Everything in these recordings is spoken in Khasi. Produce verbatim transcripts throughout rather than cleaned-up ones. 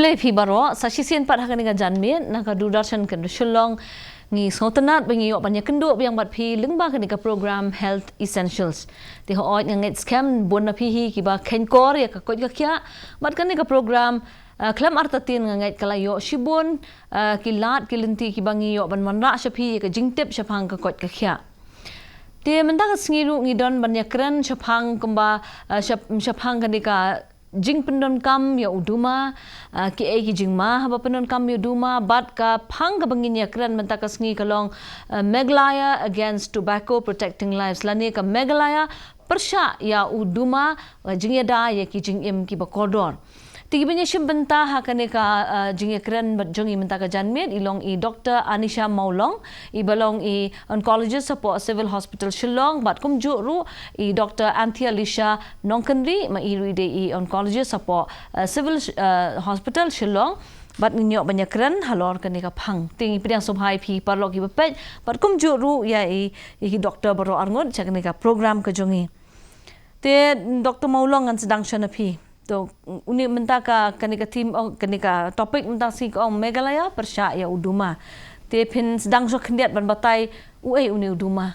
Khublei phi baroh, sa shisien pat ha kane ka janmiet na ka Doordarshan Kendra Shillong, ngi sngewtynnat ba ngi ïoh ban ïakynduh biang bad phi lyngba kane ka program Health Essentials. Te hooid nga ngeit skhem bun na phi hi kiba kheiñkor ïa ka koit ka khiah bad kane ka program, eh, khlem artatien nga ngeit ka la ïoh shibun, eh, ki lad ki lynti kiba ngi ïoh ban wanrah sha phi ïa ka jingtip shaphang ka koit ka khiah. Te mynta ka sngi ruh ngi don ban ïakren shaphang kumba, eh, shap-, shaphang kane ka jingpyndonkam ïa u duma, eh, kiei ki jingma haba pyndonkam ïa u duma, bad ka phang kaba ngin ïakren mynta ka sngi ka long, eh, Meghalaya Against Tobacco, Protecting Lives, lane ka Meghalaya pyrshah ïa u duma, eh, jingïada ïa ki jingim kiba kordor. Te kiba ïashim bynta ha kane ka, eh, jingïakren bad jong ngi mynta ka janmiet i long i Doktor Anisha Mawlong, iba long i oncologist hapoh Civil Hospital Shillong, bad kumjuh ruh i Doktor Anthea Lisha Nongkynrih, ma i ruh i dei i oncologist hapoh, eh, Civil, eh, Hospital Shillong, bad ngin ïoh ban ïakren halor kane ka phang. Te ngi pdiang sngewbha ïa phi paralok kiba peit, bad kumjuh ruh ïa i, i ki doktor baroh arngut sha kane ka program ka jong ngi. Te Doktor Mawlong, ngan sdang shuwa na phi. To, une mynta ka, kane ka theme, oh, kane ka topic mynta sngi ka ong Meghalaya pyrshah ïa u duma. Te phin sdang shuwa khyndiat ban batai uei une u duma.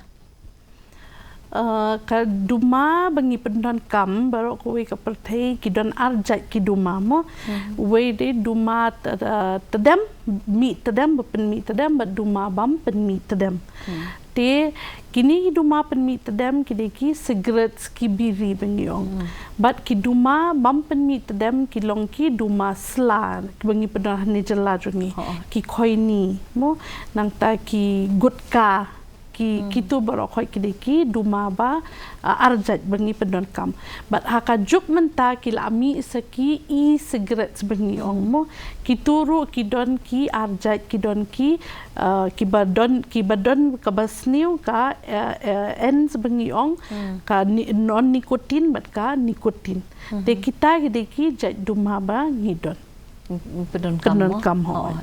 Uh, ka duma ba ngi pyndonkam baroh kawei ka pyrthei ki don ar jait ki duma mo. Hmm. Uwei dei duma t-, uh, tdem, mih tdem, ba pynmih tdem, bad duma bam pynmih tdem. Hmm. Te kine ki duma pynmih tdem ki dei ki cigarettes, ki biri ba ngi ong. Hmm. Bad ki duma bam pynmih tdem ki long ki duma sla, ba ngi pyndonkam ha ne jylla jong ngi. Ho. Ki khoini mo, nangta ki gutka, ki, hmm, kitu baroh khoit ki dei ki duma ba, uh, ar jait ba ngi pyndonkam. Bad ha ka juk mynta ki la mih sa ki e-cigarettes ba ngi ong mo. Kitu ruh ki don ki ar jait, ki don ki, uh, kiba don, kiba don kaba sniew ka, uh, uh, ends ba ngi ong, hmm, ka ni-, non nicotine bad ka nicotine. Mhm. Te kita ki dei ki jait duma ba ngi don. Pyndonkam mo? Pyndonkam, ho. Oh.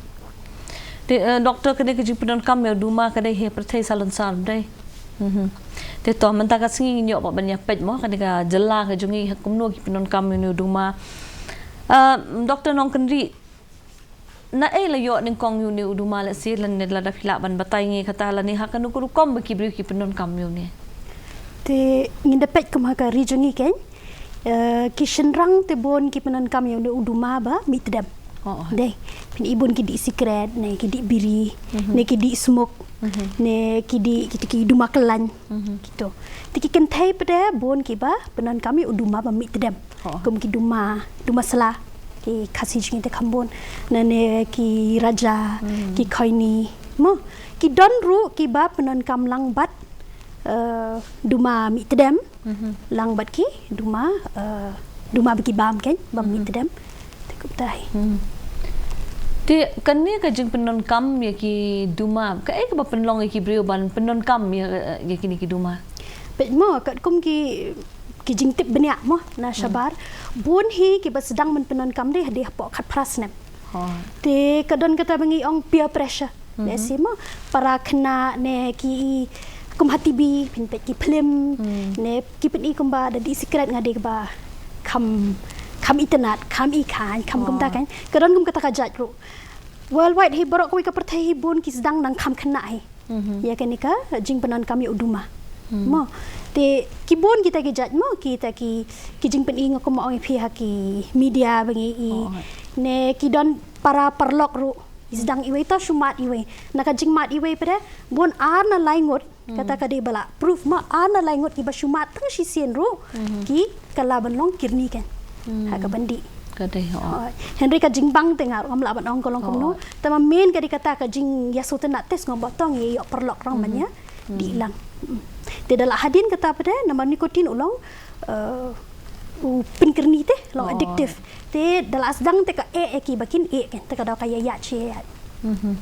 Te, eh, doktor, kane ka jingpyndonkam ïa u duma ka dei ha pyrthei salonsar, dei. Mhm. Te to, mynta ka sngi ngin ïoh ban ïa peit mo, kane ka jylla ka jong ngi ha kumno ki pyndonkam ïa une u duma. Eh, Doktor Nongkynrih, naei la ïoh nyngkong ïa une u duma, lehse lane lada phi lah ban batai ngi kata, lane ha kano ka rukom ba ki briew ki pyndonkam ïa une. Te ngin da peit kum ha ka ri jong ngi keiñ, eh, ki shynrang te bun ki pyndonkam ïa une u duma ba mih tdem. Oh, oh. Dei, phin i bun ki dih sikret, ne ki dih biri, mhm, ne ki dih smoke, mhm, ne ki dih, kitu ki duma kyllaiñ, mhm, kitu. Te ki kynthei pat de bun kiba pyndonkam ïa u duma ba mih tdem. Oh. Kum ki duma, duma sla, ki Khasi jong ngi te kham bun, ne, ne ki raja, hmm, ki khoini. Mo, ki don ruh kiba pyndonkam lang bad, eh, duma mih tdem, mhm, lang bad ki duma, eh, duma ba ki bam keiñ, bam mih, mhm, tdem. Te kumta hi. Hmm. Te kane ka jingpyndonkam ïa ki duma, kaei kaba pynlong ïa ki briew ban pyndonkam ïa, ïa kine ki duma? Peit mo, katkum ki, ki jingtip bniah mo na, hmm, shabar, bun hi kiba sdang ban pyndonkam dei, dei hapoh khatphra snem. Oh. Te ka don kata ba ngi ong peer pressure. Mhm. Lehse mo, para khynnah ne ki, kum ha T V phin peit ki phlim, hmm, ne ki pyni kumba da dih sikret, nga dei kaba kham, kham itynnad, kham i khain, kham kumta, oh, keiñ. Ka don kum kata ka jait ruh. Worldwide hi baroh kawei ka pyrthei hi bun ki sdang nang kham khynnah hi. Mhm. Ïa kane ka jingpyndonkam ïa u duma. Hmm. Mo. Te ki bun kita ki jait mo, kita ki, ki jingpyni, nga kum ong ïa phi ha ki media ba ngi i. Oh. Ne ki don para paralok ruh. Sdang iwei to shu mad iwei. Na ka jingmad iwei pat de, bun ar na lai ngut, hmm, kata ka dei ba la proof mo, ar na lai ngut kiba shu mad tang shisien ruh, mhm, ki kylla ban long kyrni keiñ. Hmm. Ha ka ban dih. Ka dei, oh. Oh, hynrei ka jingbang te nga ruh ngam lah ban ong ka long kumno. Oh. Tangba main ka dei kata ka jingïasngewtynnad te sngewbha tang ïa ïoh paralok rang ban, mhm, ïa, hmm, dih lang. Hmm. Te da la hadien kata pat de, namar nicotine u long, eh, u pynkyrni te, long, oh, addictive. Te da la sdang te ka eh, eh, kiba kin eh keiñ, te ka daw ka ïaid, ïaid, ïaid. Mhm.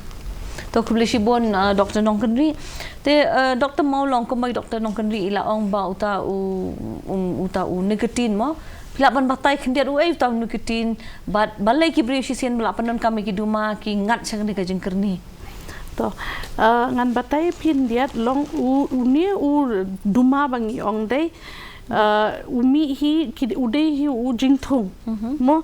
To khublei shibun, uh, Doktor Nongkynrih. Te, uh, Doktor Mawlong, kumba i Doktor Nongkynrih i la ong ba uta u, um, uta u nicotine mo. Phi lah ban batai khyndiat uei uta u nicotine, bad balei ki briew shisien ba la pyndonkam ïa ki duma ki ngat sha kane ka jingkyrni. To, uh, ngan batai phi khyndiat, long u, une u duma ba ngi ong dei, uh, u mih hi, ki, u dei hi u jingthung. Mhm. Mo,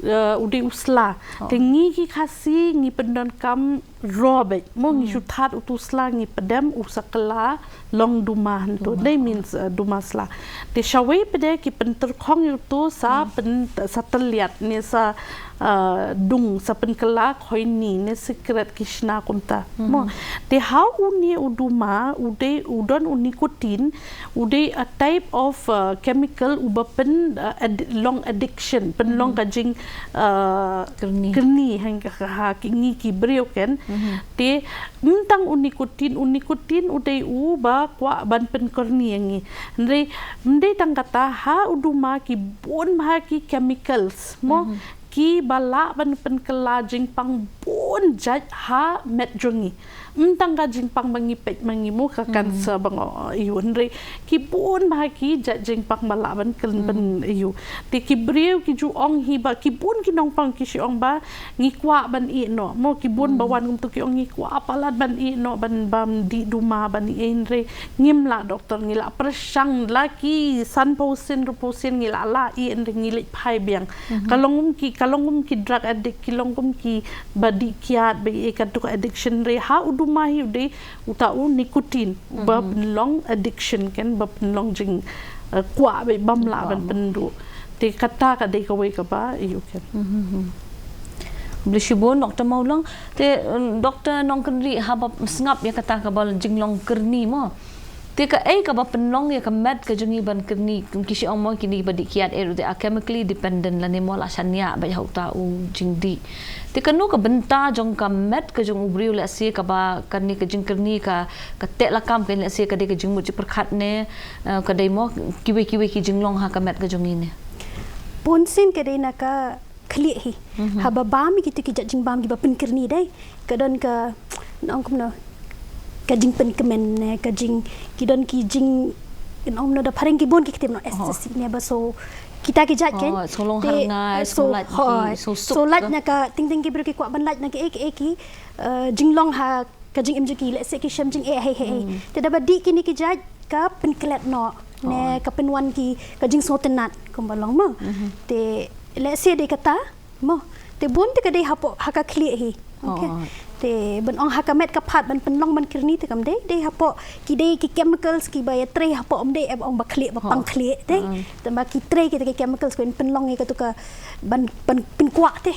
eh, u dei u sla. Te ngi ki Khasi ngi pyndonkam raw beit. Mo ngi shu that utu sla ngi pdem u sa kylla long duma hangto. Dei means, eh, duma sla. Te shawei pat de ki pyntyrkhong ïa utu sa pyn sa tylliat ne sa, eh, dung sa pynkylla khoini ne sikret ki shna kumta. Mo te ha une u duma u dei u don u nicotine, u dei a type of, uh, chemical uba pyn, uh, ad-, long addiction, pynlong ka jing, uh, kyrni ha ka, ha ki, ngi ki briew ken. Te ym tang u nicotine, u nicotine u dei uba kwah ban pynkyrni ïa ngi. Hynrei ym dei tang kata, ha u duma ki bun bha ki chemicals mo kiba lah ban pynkylla jingpang bun jait ha met jong ngi. Ym tang ka jingpang ba ngi peit ma ngi mo ka cancer ba ngi ïohi, hynrei ki bun bha ki jait jingpang ba lah ban kylli ban ïohi. Te ki briew ki ju ong hi ba ki bun ki nongpang ki shu ong ba ngi kwah ban ïeh noh mo, ki bun ba wan kumtu ki ong ngi kwah palat ban ïeh noh ban, ban dih duma ban ïeh, hynrei ngim lah doktor, ngi lah pyrshang la ki sanphew sien hynriewphew sien ngi lah lah ïeh, hynrei ngi leit phai biang. Ka long kum ki, ka long kum ki drug addict, ki long kum ki ba dih kiad ba ïeh, katu ka addiction. Hynrei ha u duma hi u dei uta u nicotine uba pynlong addiction ken, ba pynlong jing, eh, kwah ba bym lah ban pynduh. Te kata ka dei kawei kaba ïohi ken. Khublei shibun Doktor Mawlong. Te, um, Doktor Nongkynrih, haba sngap ïa kata kaba jinglong kyrni mo, te kaei kaba pynlong ïa ka met ka jong ngi ban kyrni? Ki shu ong mo kine ba dih kiad eh ruh they are chemically dependent lane mo la shaniah beit ha uta u jingdih. Te kano ka bynta jong ka met ka jong u briew, let's say kaba kane ka jingkyrni ka, ka teh lakam ka, let's say ka dei ka jingmut jingpyrkhat ne, eh, ka dei mo kiwei kiwei ki jinglong ha ka met ka jong ngi ne? Bunsien ka dei na ka khlieh hi. Haba bam ïa kitu ki jait jingbam kiba pynkyrni dei ka don ka, nong kumno, ka jingpynkmen ne ka jing, ki don ki jing, nong kumno, da phareng ki bun ki ktien, no, ecstasy ne ba so kita ki jait ken. Te, eh, so lait na ka, teng teng ki briew ki kwah ban lait na ka, eh, ki, eh, ki, eh, jinglong ha ka jingim jong ki, let's say ki shem jingeh hei hei. Te da ba dih kine ki jait ka pynklet noh ne ka pynwan ki ka jingsngewtynnat kumba long mo. Te let's say dei kata mo. Te bun te ka dei hapoh ha ka khlieh hi. Te ban ong ha ka met ka phad ban pynlong ban kyrni te kam dei, dei hapoh, ki dei ki chemicals kiba ïatrei hapoh, ym dei eh ba ong ba khlieh ba pang khlieh te. Te ba ki trei kita ki chemicals ban pynlong ïa katu ka ban, ban pynkwah te.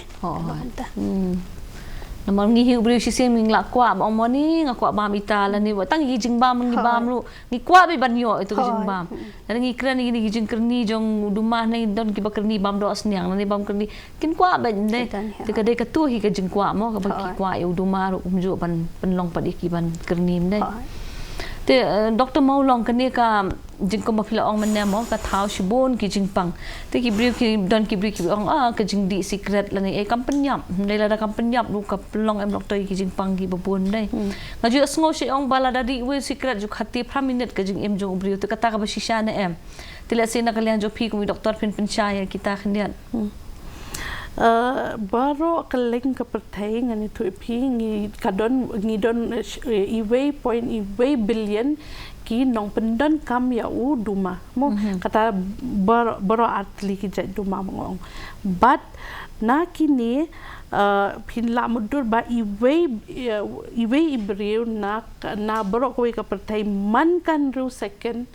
Namar ngi hi u briew shisien ngi lah kwah ba ong mo ni nga kwah bam ita lane ba tang ki jingbam ngi bam ruh ngi kwah beit ban ïoh itu ki jingbam. Lane ngi kren ïa kine ki jingkyrni jong u duma ne don kiba kyrni bam doh sniang lane bam kyrni kin kwah beit ne. Te ka dei katu hi ka jingkwah mo kaba ki kwah ïa u duma ruh kumjuh ban pynlong pat ïa ki ban kyrni ne. Te, eh, Doktor Mawlong, kane ka jingkum ba phi la ong mynne mo ka thaw shibun ki jingpang. Te ki briew ki don ki briew ki ong, ah, ka jingdih sikret lane eh kam pynïap. Hynrei lada kam pynïap ruh ka pynlong em doktor ki jingpang kiba bun dei. Nga ju sngew shu ong ba lada dih wei sikret ju khathie phra minit ka jingim jong u briew, te kata kaba shisha ne em? Te let's say na ka liang jong phi kum i doktor phin pynshai ïa kita khyndiat. Eh, baroh kylleng ka pyrthei ngan ïathuh ïa phi, ngi ka don, ngi don, eh, iwei point iwei billion ki nongpyndonkam ïa u duma mo. Kata bar-, baroh artylli ki jait duma ba nga ong. Bad na kine, eh, phin lah mutdur ba iwei, eh, iwei i briew na, na baroh kawei ka pyrthei man ka hynriew second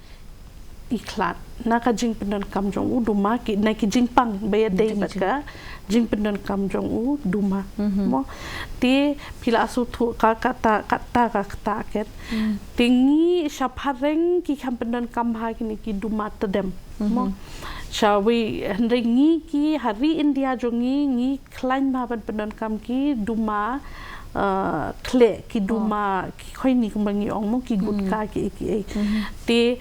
i khlad na ka jingpyndonkam jong u duma, ki, na ki jingpang ba ïadei bad ka jingpyndonkam jong u duma. Mo, te phi la shu thuh ka, kata, kata ka kata ket. Te ngi sha phareng ki kham pyndonkam ha kine ki duma tdem. Mo, sha wei, hynrei ngi ki ha ri India jong ngi, ngi khlaiñ bha ban pyndonkam ki duma, eh, khleh, ki duma, ki khoini kumba ngi ong mo, ki gutka, ki, ki, eh. Te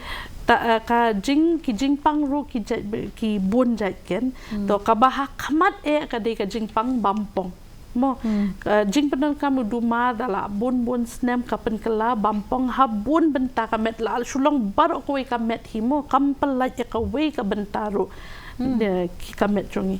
ta, eh, ka jing, ki jingpang ruh ki jait, ki bun jait ken. To kaba ha khmat eh ka dei ka jingpang bampong. Mo, ka jingpyndonkam u duma da la bun bun snem ka pynkylla bampong ha bun bynta ka met, la shu long baroh kawei ka met hi mo, kam pyllait ïa kawei ka bynta ruh. Ki ka met jong ngi.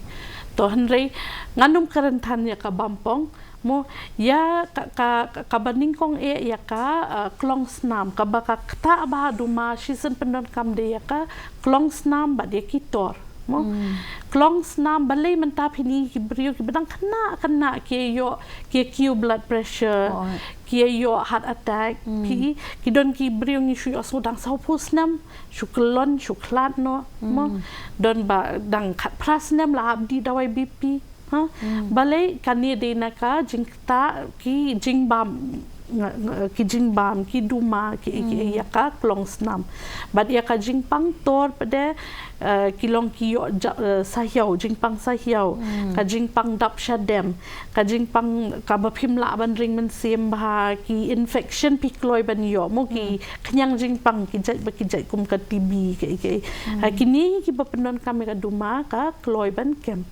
To hynrei ngan ym kren than ïa ka bampong mo, ïa ka, ka, ka, kaba nyngkong eh ïa ka, eh, klong snam, kaba ka ktah bha duma shisien pyndonkam dei ïa ka klong snam bad ïa ki tor. Mo, klong snam, balei mynta phi ni ki briew kiba dang khynnah khynnah ki ïoh, ki kiew blood pressure, ki ïoh heart attack, phi, ki don ki briew ngi shu ïoh sngew dang saw phew snem, shu kyllon, shu khlad noh, mo, don ba dang khatphra snem la hap dih dawai B P. Ha? Balei? Kane dei na ka jingktah ki jingbam, nga- nga- ki jingbam, ki duma, ki, ki ïa ka klong snam. Bad ïa ka jingpang tor pat de, eh, ki long ki ïoh ja- eh, sahiaw, jingpang sahiaw, ka jingpang dap shadem, ka jingpang kaba phim lah ban ring mynsiem bha, ki infection phi kloi ban ïoh, mo, ki khñiang jingpang, ki jait ba ki jait kum ka T B, ki, ki. Ha, kine kiba pyndonkam ïa ka duma ka kloi ban kem.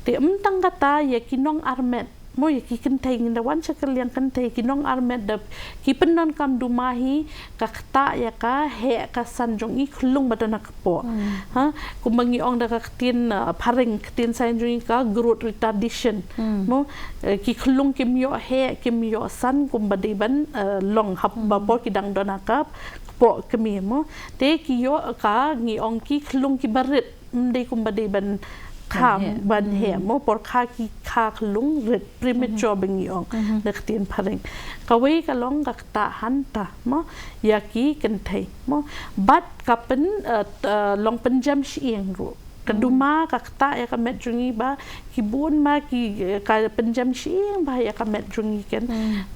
Te ym tang kata, ïa ki nong armet, mo, ïa ki kynthei, ngin da wan sha ka liang kynthei, ki nong armet da ki pyndonkam duma hi, ka ktah ïa ka heh ka san jong i khyllung ba don ha kpoh. Ha, kumba ngi ong da ka ktien, uh, phareng, ktien science jong i ka growth retardation. Mo, eh, ki khyllung kim ïoh heh, kim ïoh san kumba dei ban, eh, long haba por ki dang don ha ka kpoh kmie, mo. Te ki ïoh ka ngi ong ki khyllung kiba rit, ym dei kumba dei ban kha, ban heh, mo, por kha ki kha khyllung rit, premature ba ngi ong da ka ktien phareng. Kawei ka long ka ktah hangta, mo, ïa ki kynthei, mo. Bad ka pyn, eh, t- eh, long pynjem shyieng ruh. Ka duma ka ktah ïa ka met jong i ba ki bun ma ki, eh, ka pynjem shyieng ba ïa ka met jong i, kan.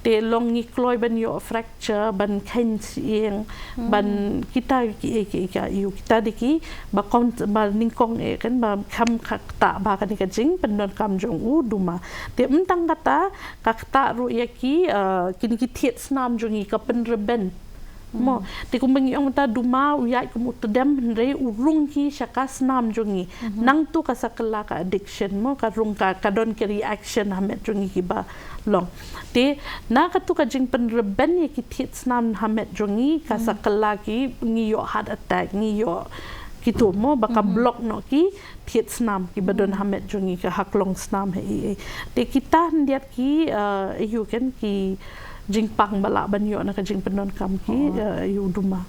Te long ngi kloi ban ïoh fracture, ban kheiñ shyieng, ban kita ki, eh, ki, ka ïu kita dei kiba kong, ba nyngkong, eh, kan, ba kham ka ktah ba kane ka jingpyndonkam jong u duma. Te ym tang kata, ka ktah ruh ïa ki, eh, kine ki thied snam jong i, ka pynrben. Mo, te kumba ngi ong mynta, duma u ïaid kum u tdem, hynrei u rung hi sha ka snam jong i. Nangtu ka sa kylla ka addiction, mo, ka rung ka, ka don ki reaction ha met jong i kiba long. Te na katu ka jingpynrben ïa ki thied snam ha met jong i, ka sa kylla ki, ngi ïoh heart attack, ngi ïoh kitu, mo, ba ka block noh ki thied snam kiba don ha met jong i, ka ha klong snam ha i. Te kita khyndiat ki, eh, ïu, kan, ki jingpang ba lah ban ïoh na ka jingpyndonkam ki, eh, ïu duma.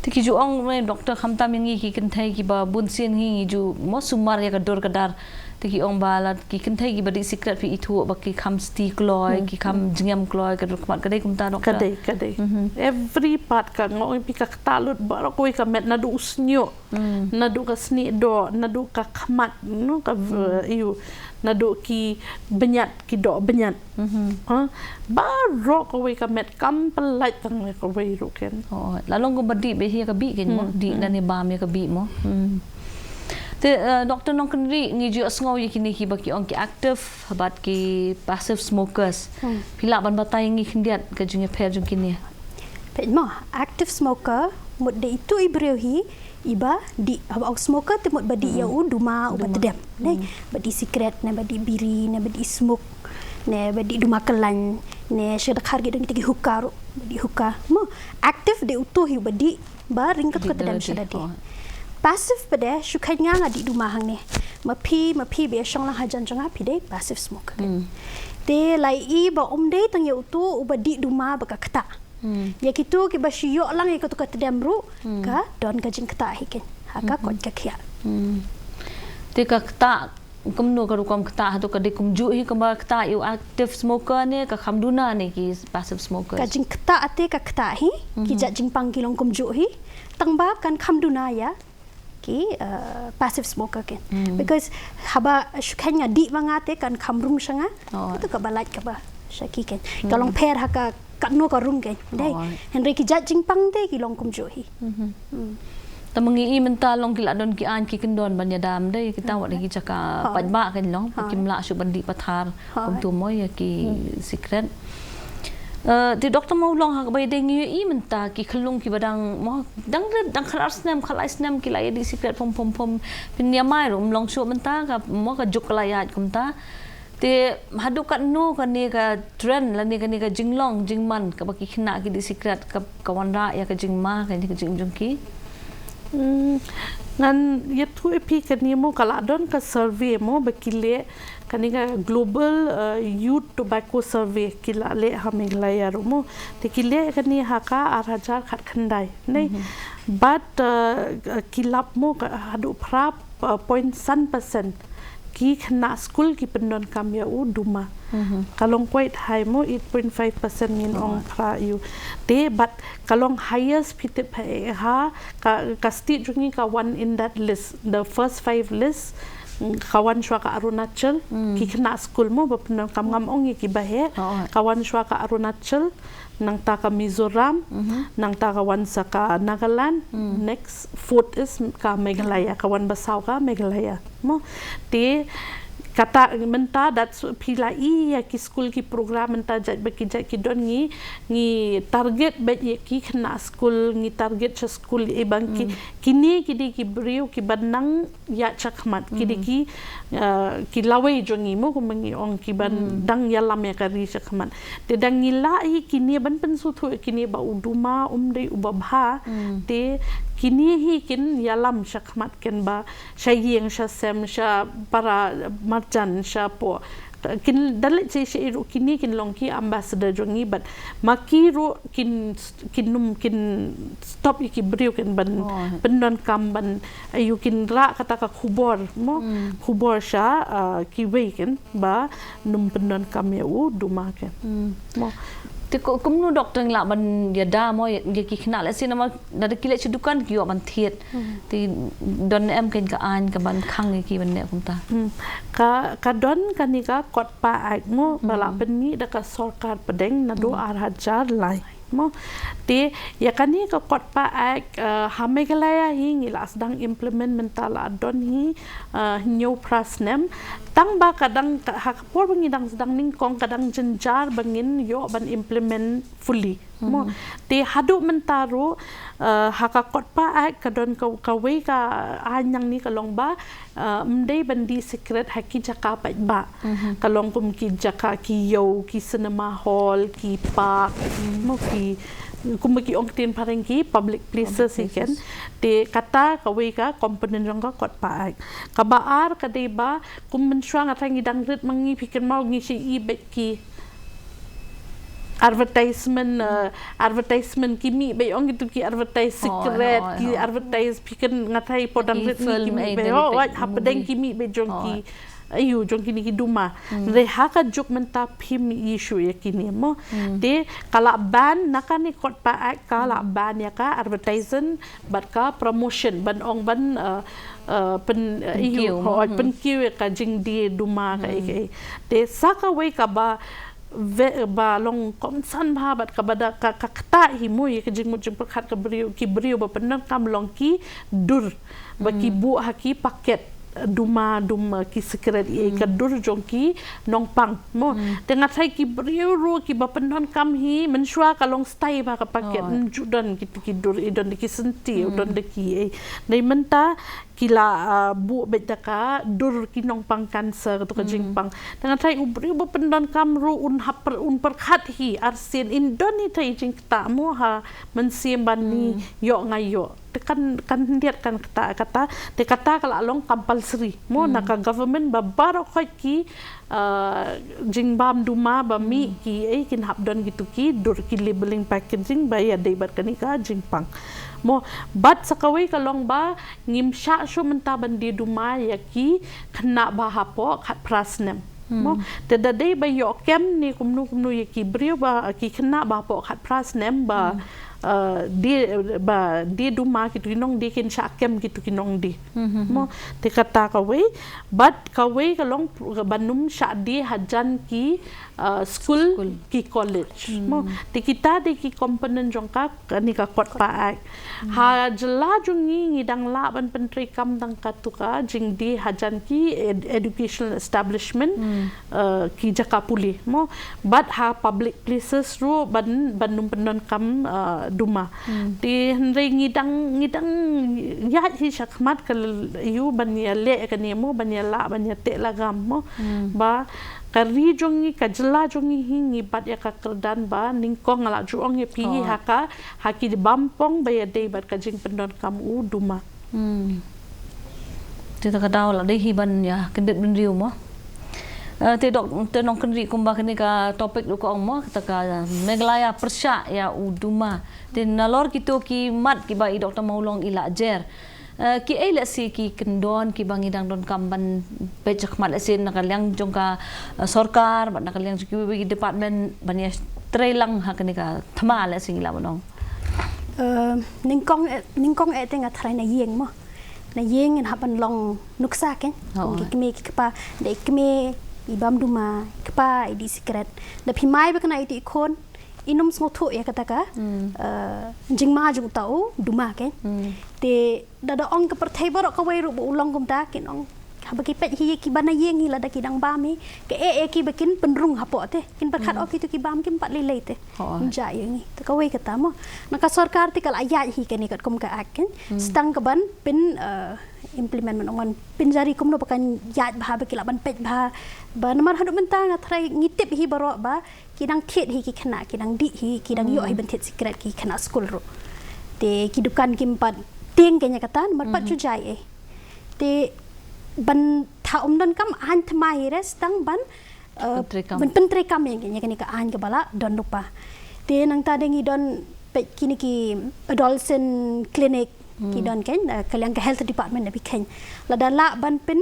Te ki ju ong, eh, doktor, khamtam ïa ngi ki kynthei kiba bun sien hi ngi ju, mo, sumar ïa ka dur ka dar. Te ki ong ba la ki kynthei kiba dih sikret phi ithuh ba ki kham sti kloi, ki kham jingem kloi, ka dur khmat, ka dei kumta, doktor? Ka dei, ka dei. Every part, ka, nga ong ïa phi, ka ktah lut baroh kawei ka met, naduh u shñiuh, naduh ka snieh doh, naduh ka khmat, no, ka, eh, ïu, naduh ki bniat, ki doh bniat. Ha? Baroh kawei ka met, kam pynlait tang ïa kawei ruh, kan. Oh, la long kumba dih beit ïa ka bih, kan, mo? Dih lane bam ïa ka bih, mo? Te, eh, Doktor Nongkynrih, ngi ju ïohsngew ïa kine kiba ki ong ki active bad ki passive smokers. Phi lah ban batai ngi khyndiat ka jingïapher jong kine? Peit mo, active smoker mut dei itu i briew hi iba dih, haba ong smoker te mut ba dih ïa u duma uba tdem, ne? Ba dih sikret, ne ba dih biri, ne ba dih smoke, ne ba dih duma kyllaiñ, ne sha dkhar ki don kita ki hookah ruh, ba dih hookah. Mo, active dei utu hi uba dih ba ring katto ka tdem sha lade. Passive pat de shu kheiñ nga nga dih duma hangne. Ma phi, ma phi ba ïa shong lang hajan jong nga phi dei passive smoker. Te la i ba um dei tang ïa utu uba dih duma ba ka ktah. Ïa kitu kiba shu ïoh lang ïa katu ka tdem ruh ka don ka jingktah hi, kan, ha ka koit ka khiah. Te ka ktah kumno, ka rukom ktah hato ka dei kumjuh hi kumba ktah ïa u active smoker ne ka kham duna ne ki passive smokers? Ka jingktah te ka ktah hi, ki jait jingpang ki long kumjuh hi. Tang ba kan kham duna ïa ki, eh, passive smoker, kan. Because haba shu kheiñ nga dih ma nga te kan kham rung sha nga. Katu kaba lait kaba sha ki, kan. Ka long pher ha ka katno ka rung, kan. Dei. Hynrei ki jait jingpang te ki long kumjuh hi. Te ma ngi i mynta long ki la don ki aiñ ki kyndon ban ïada, dei, kita wat ki jaka paidbah, kan, long. Kim lah shuh ban dih pathar kumtu, mo, ïa ki sikret. Eh, te doktor, mo, long ha kaba ïadei, ngi ïohi mynta ki khyllung kiba dang, mo, dang rit, dang khatar snem, khatlai snem ki la ïa dih sikret pom pom pom. Pynïamai ruh ym long shuh mynta ka, mo, ka juk ka la ïaid kumta. Te haduh katno kane ka trend lane kane ka jinglong jingman kaba ki khynnah ki dih sikret ka, ka wanrah ïa ka jingma, kane ka jingim jong ki? Hmm, ngan ïathuh ïa phi kane, mo, ka la don ka survey, mo, ba ki leh Kane ka Global uh, Youth Tobacco Survey ki la leh ha Meghalaya ruh mo. Te ki leh kane ha ka ar hajar khatkhyndai. Ne? Bad uh, ki lap mo ka haduh phra uh, point san percent ki khynnah skul ki pyndonkam ïa u duma. Ka long quite high mo, eight point five percent ngin ong phra ïa u. Te bad ka long highest phi tip ha, ha ka, ka state jong ngi ka wan in that list, the first five list. Ka wan shuwa ka Arunachal, ki khynnah skul mo ba pyndonkam, ngam ong ïa ki ba heh. Ka wan shuwa ka Arunachal, nangta ka Mizoram, nangta ka wan sa ka Nagaland, next fourth is ka Meghalaya, ka wan ba saw ka Meghalaya. Mo, te kata mynta, that's phi la i ïa ki skul ki program mynta jait ba ki jait ki don, ngi, ngi target beit ïa ki khynnah skul, ngi target sha skul, eh, ba ki, kine ki dei ki briew ki ba nang ïaid shakhmat, ki dei ki uh, ki lawei jong ngi mo, kumba ngi ong, ki ban dang ïalam ïa ka ri shakhmat. Te dang ngi lah hi kine ban pynsngewthuh ïa kine ba u duma um dei u babha. Te kine hi kin ïalam shakhmat, kin ba sha ïing sha sem, sha para marjan, sha poh, kin da leit sha, sha ïing ruh, kine kin long ki ambassador jong ngi. Bad ma ki ruh kin, kin ym, kin stop ïa ki briew kin ban pyndonkam, ban, ïa u, kin rah kata ka khubor mo, khubor sha uh, kiwei kin ba ym pyndonkam ïa u duma kin mo. Te ko, kumno doctor ngi lah ban ïada mo ïa, ïa ki khynnah, lehse namar lada ki leit sha dukan ki ïoh ban thied. Te don em kane ka aiñ ka ban khang ïa ki ban leh kumta? Ka, ka don kane ka Kot Pa Act mo, ba la pynmih da ka sorkar pdeng naduh ar hajar lai mo. Te ïa kane ka Kot Pa Act uh, ha Meghalaya hi ngi la sdang implement mynta la don hi uh, hynñiew phra snem. Tang ba ka dang, ha ka por ba ngi dang sdang nyngkong ka dang jynjar ba ngin ïoh ban implement fully mo. Te haduh mynta ruh uh, ha ka Kot Pa Act ka don ka, kawei ka aiñ nangne ka long ba uh, ym dei ban die sikret ha ki jaka paidbah. Ka long kum ki jaka ki ïew, ki cinema hall, ki park mo, ki, kumba ki ong ktien phareng ki public places hi ken. Te kata kawei ka component jong ka Kot Pa Act. Kaba ar ka dei ba kum mynshuwa nga tharai ngi dang rit ma ngi, phi kynmaw, ngi shu i beit ki advertisement, uh, advertisement ki mih beit, ong kitu ki advertise sikret, ki advertise, phi kynmaw, nga tharai phi dang rit, ki mih beit, oh, hapdeng ki mih beit jong ki, aiu, jong kine ki duma. Hynrei ha ka juk mynta phim issue ïa kine mo. Te ka la ban, na kane Kot Pa Act ka la ban ïa ka advertisement bad ka promotion, ban ong ban uh, uh, pyn, uh, pynkiew, pynkiew ïa ka jingdie duma kaei kaei. Te sa kawei kaba, ba long kongsan bha bad kaba da ka, ka ktah hi mo ïa ka jingmut jingpyrkhat ka briew, ki briew ba pyndonkam long ki dur ba ki buh ha ki paket duma, duma, ki sikret, ïa ka dur jong ki nongpang mo. Te nga tharai ki briew ruh kiba pyndonkam hi mynshuwa ka long stai bha ka paket, ym ju don kitu ki dur, i don da ki senti, don da ki ei. Hynrei mynta ki la uh, buh beit da ka dur ki nongpang cancer, katu ka jingpang. Te nga tharai u briew ba pyndonkam ruh un hap, un pyrkhat hi arsien, in don hi tharai jingktah mo ha mynsiem ban ni ïoh nga ïoh. Te kan, kan khyndiat kan ktah kata, te kata ka la long compulsory mo na ka government ba baroh khoit ki uh, jingbam duma ba mih ki ei kin hap don kitu ki dur, ki labeling packaging ba ïadei bad kane ka jingpang mo. Bad sa kawei ka long ba ngim shah shuh mynta ban die duma ïa ki khynnah ba hapoh khatphra snem mo. Te da dei ba ïoh kem ne kumno kumno ïa ki briew ba, ki khynnah ba hapoh khatphra snem ba uh, die, ba die duma, kitu ki nongdie kin shah kem kitu ki nongdie mo. Te kata kawei. Bad kawei ka long ban ym shah die hajan ki uh, skul, ki college mo. Te kita dei ki component jong ka, kane ka Kot Pa Act. Ha jylla jong ngi ngi dang lah ban pyntreikam tang katu ka jingdie hajan ki ed-, educational establishment, uh, ki jaka pule mo. Bad ha public places ruh ban, ban ym pyndonkam uh, duma. Te hynrei ngi dang, ngi dang ïaid hi shakhmat ka l-, ïa u ban ïaleh kane mo, ban ïalah, ban ïateh lagam mo. Ba ka ri jong ngi, ka jylla jong ngi hi ngi bat ïa ka kyrdan ba nyngkong, nga la ju ong ïa phi ha ka, ha ki bam pong ba ïadei bad ka jingpyndonkam u duma. Te ta ka daw la dei hi ban ïa kyndit bynriew mo. Eh, te dok te nongkynrih kumba kane ka topic ruh ka ong mo, kata ka Meghalaya pyrshah ïa u duma. Te nalor kito ki mat kiba i Doktor Mawlong i la jer, eh, ki ei lehse ki kyndon kiba ngi dang donkam ban peit shakhmat, lehse na ka liang jong ka, eh, sorkar bad na ka liang jong kiwei ki department ban ïa trei lang ha kane ka thma, lehse ngi lah ban ong. Eh, nyngkong eh, nyngkong eh te nga tharai na ïing mo. Na ïing ngin hap ban long nuksa kein. Oh. Ki kmie ki kpa, da i kmie i bam duma, i kpa i dih sikret. Da phi mai ba kane i ti i khun, i nym sngewthuh ïa kata ka, hmm, eh, jingma jong uta u duma kein. Hmm. Te da da ong ka pyrthei baroh kawei ruh ba u long kumta, kin ong haba ki peit hi ïa kiba na ïing hi, lada ki dang bam hi, ka eh ïa ki ba kin pynrung hapoh te, kin pyrkhat, hmm, oh, kito ki bam kim pat lei lei te. Oh. Kin jia ïa ngi. Te kawei kata mo. Na ka sorkar te ka la ïaid hi kane katkum ka act kein. Hmm. Sdang ka ban pyn, eh, implement, man ong ban pynjari kumno ba kan ïaid bha, ba ki lah ban peit bha. Ba namar haduh mynta nga tharai ngi tip hi baroh ba ki dang thied hi ki khynnah, ki dang dih hi, ki dang, hmm, ïoh hi ban thied sikret ki khynnah skul ruh. Te ki dukan kim pat tieng kein ïa kata, namar pat, mhm, ju jia ei. Te ban tha ym donkam aiñ thma hi re, sdang ban, eh, pyntreikam, ban pyntreikam ïa kane, ïa kane ka aiñ kaba la don lypa. Te nangta de ngi don peit kine ki adolescent clinic, hmm, ki don kein, eh, ka liang ka health department na phi kein. Lada lah ban pyn,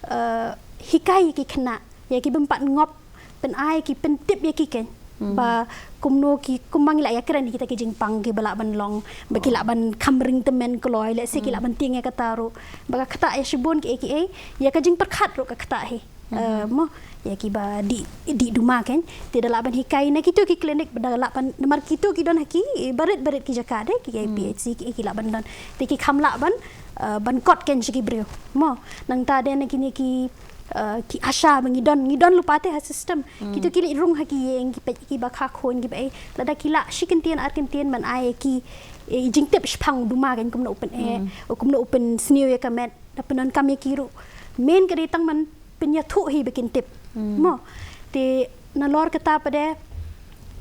eh, hikai ki khynnah ïa ki bym pat ngop, pyn-ai ki, pyntip ïa ki kein. Hmm. Ba kumno ki, kumba ngi lah ïa kren kita ki jingpang kiba lah ban long, ba ki, oh, lah ban kham ring tymmen kloi, lehse ki, hmm, lah ban tieng ïa kata ruh. Ba ka ktah ïa shibun ki ei ki ei, ïa ka jingpyrkhat ruh ka ktah hi. Hmm. Eh, mo, ïa kiba dih, dih duma kein. Te da lah ban hikai na kito ki clinic, ba da lah ban, namar kito ki don ha ki, eh, barit barit ki jaka de, ki, hmm, P H C ki, eh, ki lah ban don. Te ki kham lah ban, eh, ban kot kein sha ki briew. Mo, nangta de na kine ki, eh, ki ASHA ba ngi don, ngi don lypa te ha system. Hmm. Kito ki leit rung ha ki ïing, ki peit kiba kha khun, kiba ei. Lada ki lah shi kyntien ar kyntien ban ai ki, eh, jingtip shaphang u duma kein, kumno u pyn-eh, hmm, kumno u pynsniew ïa ka met, da pyndonkam ïa ki ruh. Main ka dei tang ban pynïathuh hi ba kin tip. Hmm. Mo. Te nalor kata pat de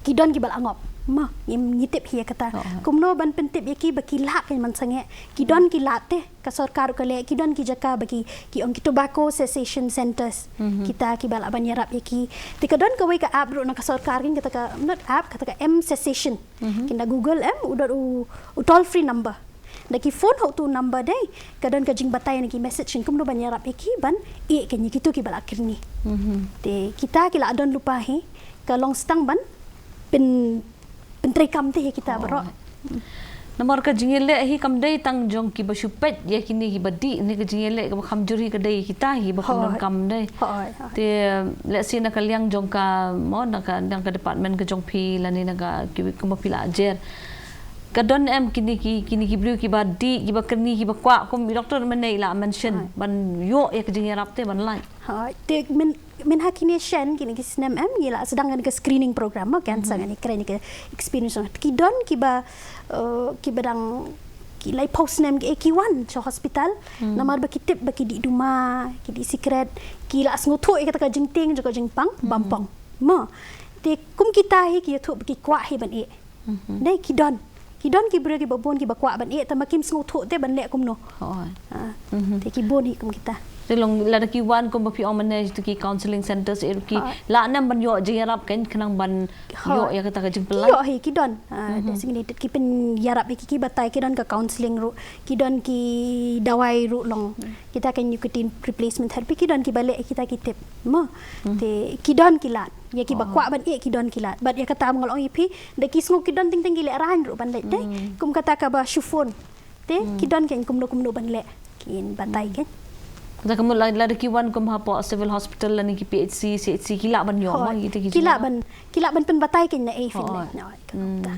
ki don kiba la ngop. Mo, ngi, ngi tip hi ïa kata. Oh. Kumno ban pyntip ïa ki ba ki lad kein ban sangeh. Ki don, hmm, ki lad te, ka sorkar ruh ka leh, ki don ki jaka ba ki, ki ong ki tobacco cessation centers. Mhm. Kita kiba lah ban ïarap ïa ki. Te ka don kawei ka app ruh na ka sorkar kein, kata ka, not app, kata ka M Cessation. Mhm. Kein da Google em, u don u, u toll free number. Da ki phone ha utu u number dei, ka don ka jingbatai na ki message kein kumno ban ïarap ïa ki ban ïeh kein ïa kito kiba la kyrni. Mhm. Te kita ki la don lypa hi, ka long sdang ban pyn, pyntreikam te hi kita, oh, baroh. Namar ka jingïaleh hi kam dei tang jong kiba shu peit ïa kine kiba dih, ne ka jingïaleh kaba kham jur hi ka dei kita hi ba, hooid, pyndonkam dei. Hooid, hooid. Te lehse na ka liang jong ka, mo, na ka, na ka department ka jong phi lane na ka ki, kumba phi la jer, ka don em kine ki, kine ki briew kiba dih, kiba kyrni, kiba kwah, kum i doktor mynne i la mention, hooid, ban ïoh ïa ka jingïarap te ban lait. Hooid, te myn, mynha kine shen, kine ki snem em, ngi la sdang kane ka screening program mo, cancer, mhm, kane, kren ïa ka experience. Ki don kiba, eh, kiba dang, ki laiphew snem ki, eh, ki wan sha hospital. Hmm. Namar ba ki tip ba ki dih duma, ki dih sikret, ki la sngewthuh ïa kata ka jingtieng jong ka jingpang, hmm, bam pong. Mo. Te kum kita hi ki ïathuh ba ki kwah hi ban ïeh. Mhm. Dei ki don. Ki don ki briew kiba bun kiba kwah ban ïeh, tangba kim sngewthuh te ban leh kumno. Hooid. Ah, mhm, te ki bun hi kum kita. Te long lada ki wan kumba phi ong mynne, to ki counselling centers, eh, ki, hooid, lah ne em ban ïoh jingïarap kein khnang ban, hooid, ïoh ïa kata ka jingpynlait? Ki ïoh hi, ki don. Ah, mhm, designated ki pynïarap ïa ki, ki batai, ki don ka counselling ruh, ki don ki dawai ruh long. Hmm. Kita ka nicotine replacement therapy, ki don kiba leh ïa kita, ki tip. Mo. Hmm. Te ki don ki lad. Ïa kiba, oh, kwah ban ïeh ki don ki lad. Bad ïa kata ba nga la ong ïa phi, da ki sngew ki don teng teng ki lehraiñ ruh ban leit te. Hmm. Kum kata kaba shu phone. Te, hmm, ki don kein kumno kumno ban leh. Kin batai, hmm, kein. Kata ka mut la, lada ki wan kum hapoh Civil Hospital lane ki P H C, C H C, ki lah ban ïoh, hooid, mo, kita ki, ki lah jingïarap ban, ki lah ban pynbatai kein na ei phin leh. Hooid. Hooid, ka, hmm, kumta.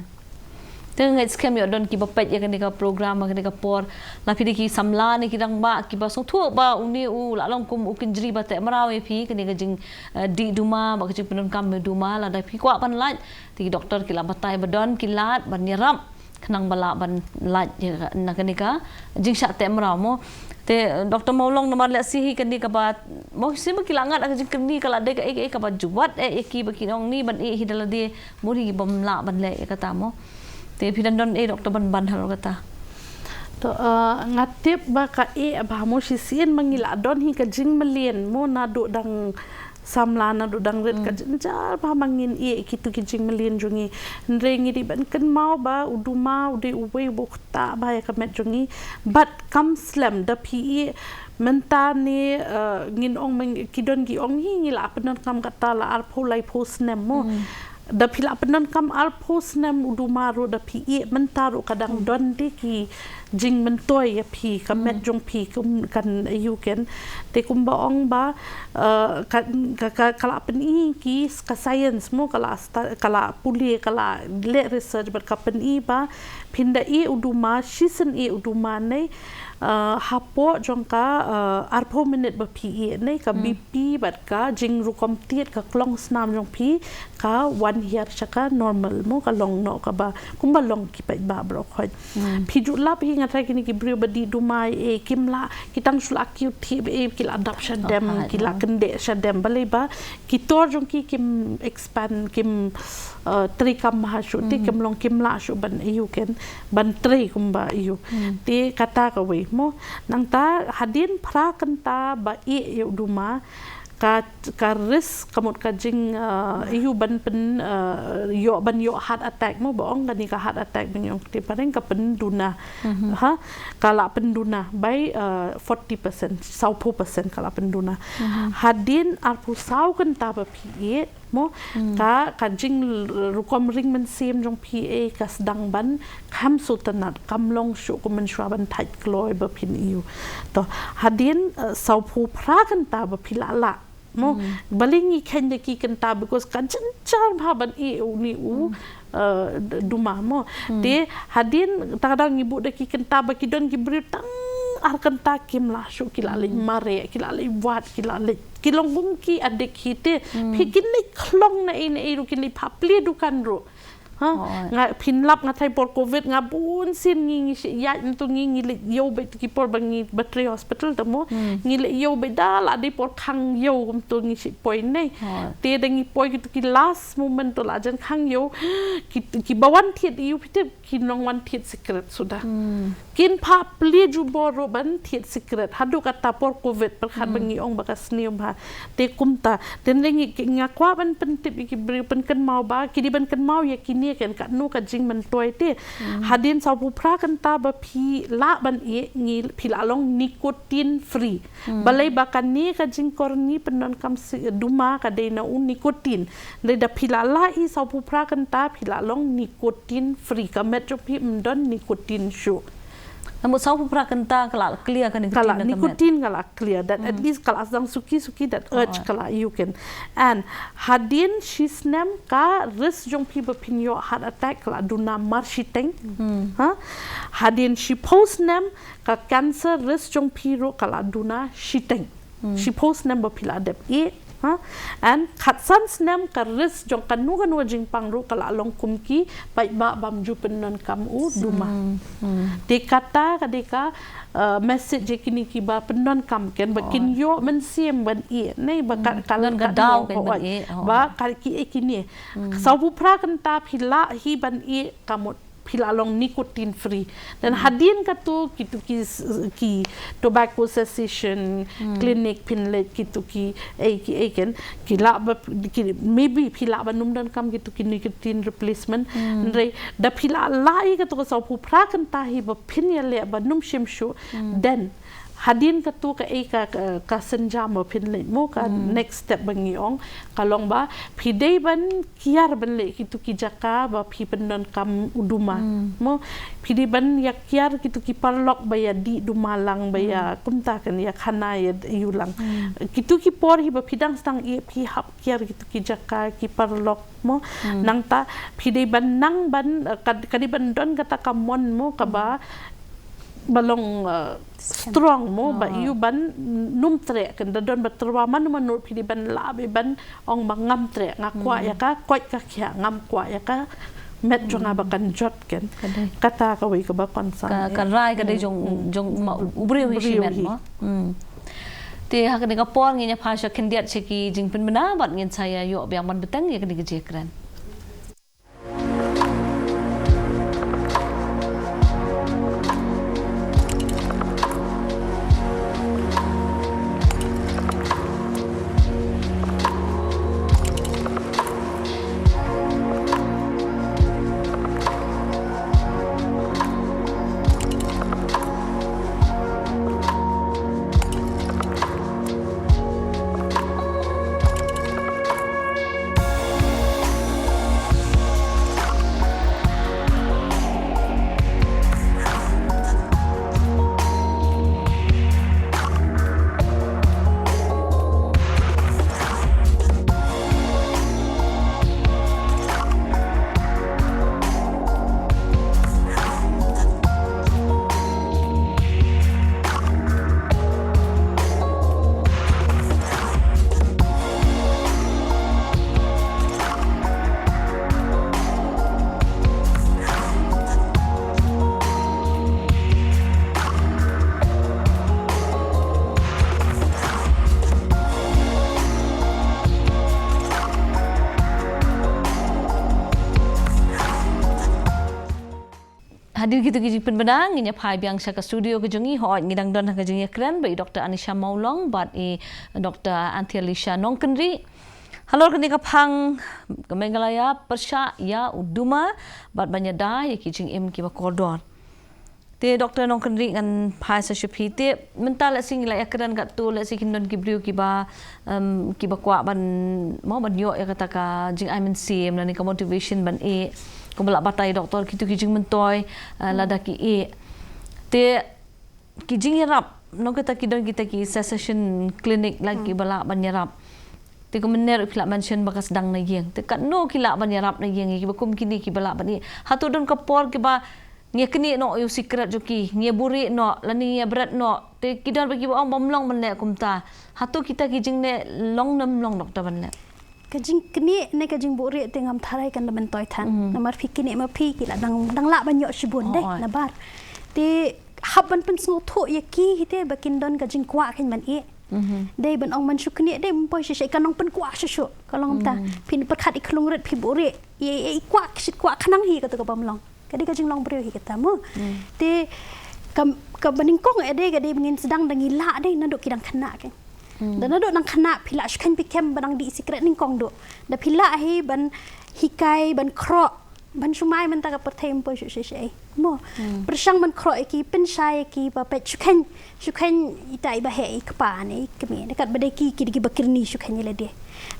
Te nga ngeit skhem ïoh don kiba peit ïa kane ka program, kane ka por. La phi dei ki samla ne ki rangbah kiba sngewthuh ba une u la long kum u kynjri ba teh mraw ïa phi, kane ka jing, eh, dih duma, ba ka jingpyndonkam duma, lada phi kwah ban lait, te ki doktor ki la batai ba don ki lad ban ïarap khnang ba lah ban lait ïa ka, na kane ka jingshah teh mraw mo. Te, eh, Doktor Mawlong, namar lehse hi kane kaba, mo, shisien ba ki la ngat ha ka jingkyrni, ka la dei kaei kaei kaba ju wad eh ïa ki ba ki ong ni ban ïeh hi da lade, mut hi ki bym lah ban leh ïa kata mo. Te phi dang don eh, doktor, ban ban halor kata? To, eh, nga tip ba ka eh bha mo, shisien ba ngi la don hi ka jingmlien mo, naduh dang samla naduh dang rit ka jynjar bha ba ngin ïeh ïa kitu ki jingmlien jong ngi. Hynrei ngi dei ban kynmaw ba u duma u dei uwei u ba u ktah bha ïa ka met jong ngi. Bad kam slem da phi ïeh mynta ne, eh, ngin ong meng ki don ki ong hi ngi la pyndonkam kata la arphew laiphew snem mo. Da phi la pyndonkam arphew snem u duma ruh da phi ïeh mynta ruh ka dang don de ki jingmyntoi ïa phi ka met jong phi kum kan ïu ken. Te kumba ong ba, eh, ka, ka, ka, ka la pyni ki ka science mo ka la sta-, ka la pule ka la leh research bad ka pyni ba phin da ïeh u duma shisien ïeh u duma ne, eh, hapoh jong ka, eh, arphew minit ba phi ïeh ne ka B P bad ka jingrukom tied ka klong snam jong phi ka wan hiar sha ka normal mo ka long noh kaba kumba long ki paidbah baroh khoit. Phi ju lap hi nga tharai kine ki briew ba dih duma eh kim lah ki tang shu lah kiew thiah eh ki lah dap sha dem ki lah kyndeh sha dem balei ba ki tor jong ki kim expand kim, eh, trei kam bha shuh te kim long kim lah shuh ban ïu ken ban trei kumba ïu. Te kata kawei mo nangta hadien phra kynta ba ïeh ïa u duma ka, ka risk ka mut ka jing, eh, ïu ban pyn, eh, ïoh ban ïoh heart attack mo ba ong kane ka heart attack ba ngi ong kti pareng ka pynduna. Ha ka la pynduna bai, eh, forty percent, sawphew percent ka la pynduna. Hadien arphew saw kynta ba phi ïeh mo ka, ka jingrukom ring mynsiem jong phi eh ka sdang ban kham sngewtynnat kam long shuh kum mynshuwa ban thait kloi ba phin ïu. To hadien, eh, sawphew phra kynta ba phi la lah mo. Balei ngi kheiñ da ki kynta because ka jynjar bha ban ïeh uni u, eh, d-, duma mo. Te hadien ta ka daw ngi buh da ki kynta ba ki don ki briew tang ar kynta kim lah shuh ki la leit mareh ki la leit wad ki la leit ki long kum ki adik hi te. Phi kin leit khlong na ei na ei ruh kin leit pha plie dukan ruh. Ha nga phin lap nga tharai por covid nga bun sien ngi ngi shi ïaid mynta ngi ngi leit ïew beit tu ki por ba ngi ba trei hospital ta mo. Ngi leit ïew beit da la dei por khang ïew mynta ngi shi poi nei. Te da ngi poi kitu ki last moment tu la jan khang ïew ki, ki ba wan thied ïew phi te ki nong wan thied secret suda. Kin pha plie jubor ruh ban thied secret haduh kata por covid pyrkhat ba ngi ong ba ka sniew bha. Te kumta te ngi nga kwah ban pyntip ïa ki briew pynkynmaw ba ki dei ban kynmaw ïa kine ken katno ka jingmyntoi te. Hadien sawphew phra kynta ba phi lah ban ïeh ngi phi lah long nicotine free. Balei ba kane ka jingkor ngi pyndonkam duma ka dei na u nicotine. Dei da phi lah lah ïeh sawphew phra kynta phi lah long nicotine free ka met jong phi ym don nicotine shuh. Namut sawphew phra kynta ka la clear ka nicotine ka la nicotine ka la clear that at least ka la sdang suki suki that urge ka la ïu ken. And hadien shi snem ka risk jong phi ba phin ïoh heart attack ka la duna mar shiteng. Ha hadien shiphew snem ka cancer risk jong phi ruh ka la duna shiteng. Shiphew snem ba phi la dep ïeh. Ha and khatsan snem ka risk jong kano kano jingpang ruh ka la long kum ki paidbah bam ju pyndonkam u duma. Te kata ka dei ka, eh, message ïa kine ki ba pyndonkam ken ba kin ïoh mynsiem ban ïeh nei ba ka ka ka daw ken ban ïeh ba ka ki ïeh kine. Sawphew phra kynta phi lah hi ban ïeh ka mut phi lah long nicotine free. Dan hadien katu kitu ki, ki tobacco cessation clinic phin leit kitu ki ei ki ei ken ki lah ba ki maybe phi lah ba nym donkam kitu ki nicotine replacement. Hynrei da phi lah lah ïa katu ka sawphew phra kynta hi ba phin ïaleh ba nym shim shuh. Then hadien katu ka ei ka, ka, ka synjam ba phin leit mo ka next step ba ngi ong ka long ba phi dei ban kiar ban leh kitu ki jaka ba phi pyndonkam u duma. Mo phi dei ban ïa kiar kitu ki paralok ba ïa dih duma lang ba ïa kumta kan ïa khana ïa ïu lang. Kitu ki por hi ba phi dang sdang ïa phi hap kiar kitu ki jaka ki paralok mo. Nangta phi dei ban nang ban, eh, ka, ka dei ban don kata ka mon mo kaba ba long, eh, strong mo ba ïu ban nym treh kan da don ba tyrwa mano mano phi dei ban lah ban ong ba ngam treh nga kwah ïa ka koit ka khia ngam kwah ïa ka met jong nga ba kan jot ken. Kata kawei kaba concern ka rai ka dei jong jong ma u briew hi shimet mo. Te ha kane ka por ngin ïa phai sha khyndiat sha ki jingpynbna bad ngin sa ïa ïoh biang ban bteng ïa kane ka jingkren. Hadien kito ki jingpynbna, ngin ïa phai biang sha ka studio ka jong ngi. Hooid, ngi dang don ha ka jingïakren bad i Doktor Anisha Mawlong bad i Doktor Anthea Lisha Nongkynrih. Halor kane ka phang, ka Meghalaya pyrshah ïa u duma bad ban ïada ïa ki jingim kiba kordor. Te Doktor Nongkynrih, ngan phai sa sha phi. Te mynta lehse ngi la ïakren katto, lehse kin don ki briew kiba, em, kiba kwah ban, mo, ban ïoh ïa kata ka jingai mynsiem lane ka motivation ban ïeh. Kumba la batai doktor, kito ki jingmyntoi, eh, lada ki ïeh. Te ki jingïarap, no, kita ki don kita ki cessation clinic la kiba lah ban ïarap. Te kumne ruh phi la mention ba ka sdang na ïing. Te katno ki lah ban ïarap na ïing, kiba kum kine kiba lah ban ïeh? Hato don ka por kiba ngi ïa knieh noh ïa u sikret jong ki, ngi ïa buhrieh noh, lane ngi ïa bret noh? Te ki don ba kiba ong bym long ban leh kumta. Hato kita ki jingneh long ne ym long, Doktor, ban leh? Ka jingknieh ne ka jingbuhrieh te ngam tharai kan da myntoi than. Namar phi knieh ma phi, ki la dang, dang lah ban ïoh shibun dei, nabar. Te hap ban pynsngewthuh ïa ki hi te ba kin don ka jingkwah kan ban ïeh. Dei ban ong ban shu knieh dei ym poi shisha, ka nongpynkwah shuh shuh, ka long kumta. Phin pyrkhat i khlung rit phi buhrieh. Ïa, ïa, i kwah, shit kwah khnang hi kato ka bym long. Ka dei ka jinglong briew hi kata mo. Te ka, kaba nyngkong eh dei, ka dei ba ngin sdang da ngi lah dei naduh ki dang khynnah kan. Da naduh dang khynnah phi lah shu khein phi kem ba dang dih sikret nyngkong duh. Da phi lah hi ban hikai, ban khroh, ban shu mai mynta ka pyrthei ym poi shuh shuh shuh. Mo. Pyrshang ban khroh ïa ki, pynshai ïa ki ba peit shu khein, shu khein ita i ba heh, i kpa ne i kmie. Da katba dei ki, ki dei kiba kyrni shu khein ïa lade.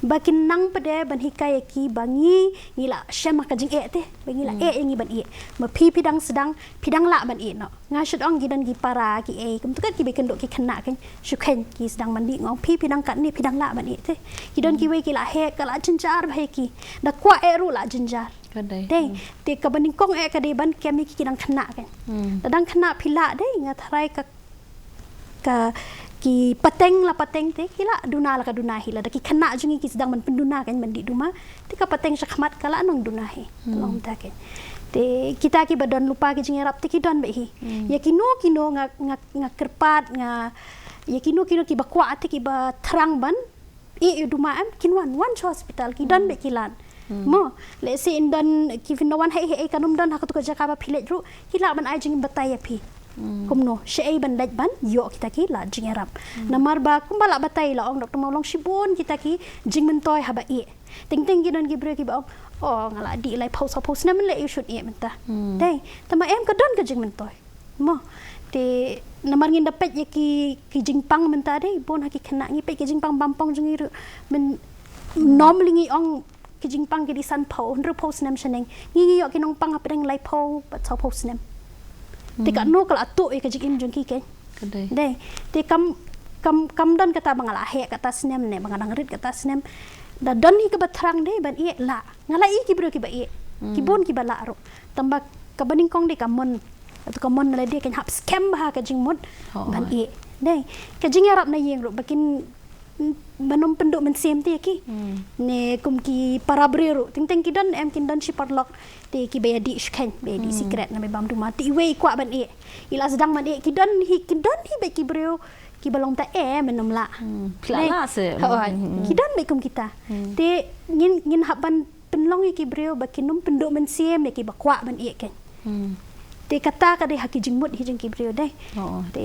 Ba kin nang pat de ban hikai ïa ki ba ngi, ngi la shem ha ka jingeh te. Ba ngi la eh ïa ngi ban ïeh. Ma phi phi dang sdang, phi dang lah ban ïeh noh. Nga shu ong ki don ki para ki ei, kumta kat kiba kynduh ki khynnah kan, shu khein ki sdang ban dih, nga ong phi phi dang katne phi dang lah ban ïeh te. Ki don kiwei ki la heh, ka la jynjar bha ïa ki. Da kwah eh ruh la jynjar. Ka dei. Dei. Te kaba nyngkong eh ka dei ban kem ïa ki, ki dang khynnah kan. Da dang khynnah phi lah dei, nga tharai ka, ka, ki pateng la pateng te, ki la duna la ka duna hi, lada ki khynnah jong ngi ki sdang ban pynduna kan ban dih duma. Te ka pateng shakhmat ka la nang duna hi. Ka long kumta kan. Te kita kiba don lypa ki jingïarap te ki don beit hi. Ïa kino kino nga, nga, nga kyrpad, nga, ïa kino kino kiba kwah te kiba thrang ban ïeh ïa u duma em, kin wan, wan sha hospital, ki don beit ki lad. Mo, lehse yn don, ki phin da wan hei hei, kan ym don ha kato ka jaka ba phi leit ruh, ki lah ban ai jingbatai ïa phi. Kumno, shaei ban leit ban ïoh kita ki lad jingïarap. Namar ba kumba la batai, la ong Doktor Mawlong, shibun kita ki jingmyntoi haba ïeh. Teng teng ki don ki briew kiba ong, oh, nga la dih laiphew sawphew snem leh, ïa u shun ïeh mynta. Dei, tangba em ka don ka jingmyntoi. Mo. Te namar ngin da peit ïa ki, ki jingpang mynta dei, bun ha ki khynnah, ngi peit ki jingpang bampong jong ngi ruh. Myn, normally ngi ong ki jingpang ki dei sanphew, hynriewphew snem shaneng. Ngi, ngi ïoh ki nongpang hapdeng laiphew bad sawphew snem. Te katno ka la tuh ïa ka jingim jong ki kan. Ka dei. Dei. Te kam, kam, kam don kata ba nga la heh kata snem ne ba nga dang rit kata snem. Da don hi kaba thrang dei ban ïeh, lah. Nga la ïohi ki briew kiba ïeh. Ki bun kiba lah ruh. Tangba kaba nyngkong dei ka mon. Kato ka mon na lade kan hap skhem bha ka jingmut ban ïeh. Dei. Ka jingïarap na ïing ruh ba kin, ban ym pynduh mynsiem te ïa ki. Ne kum ki para briew ruh, teng teng ki don em, kin don shi paralok te kiba ïa dih shu khein, ba ïa dih sikret, na ba bam duma. Te iwei i kwah ban ïeh, i la sdang ban ïeh, ki don hi, ki don hi beit ki briew kiba long ta, eh, men ym lah. Phi lah lah se. Hooid. Ki don beit kum kita. Te ngin, ngin hap ban pynlong ïa ki briew ba kin ym pynduh mynsiem ïa kiba kwah ban ïeh kan. Te kata ka dei ha ki jingmut hi jong ki briew dei. Te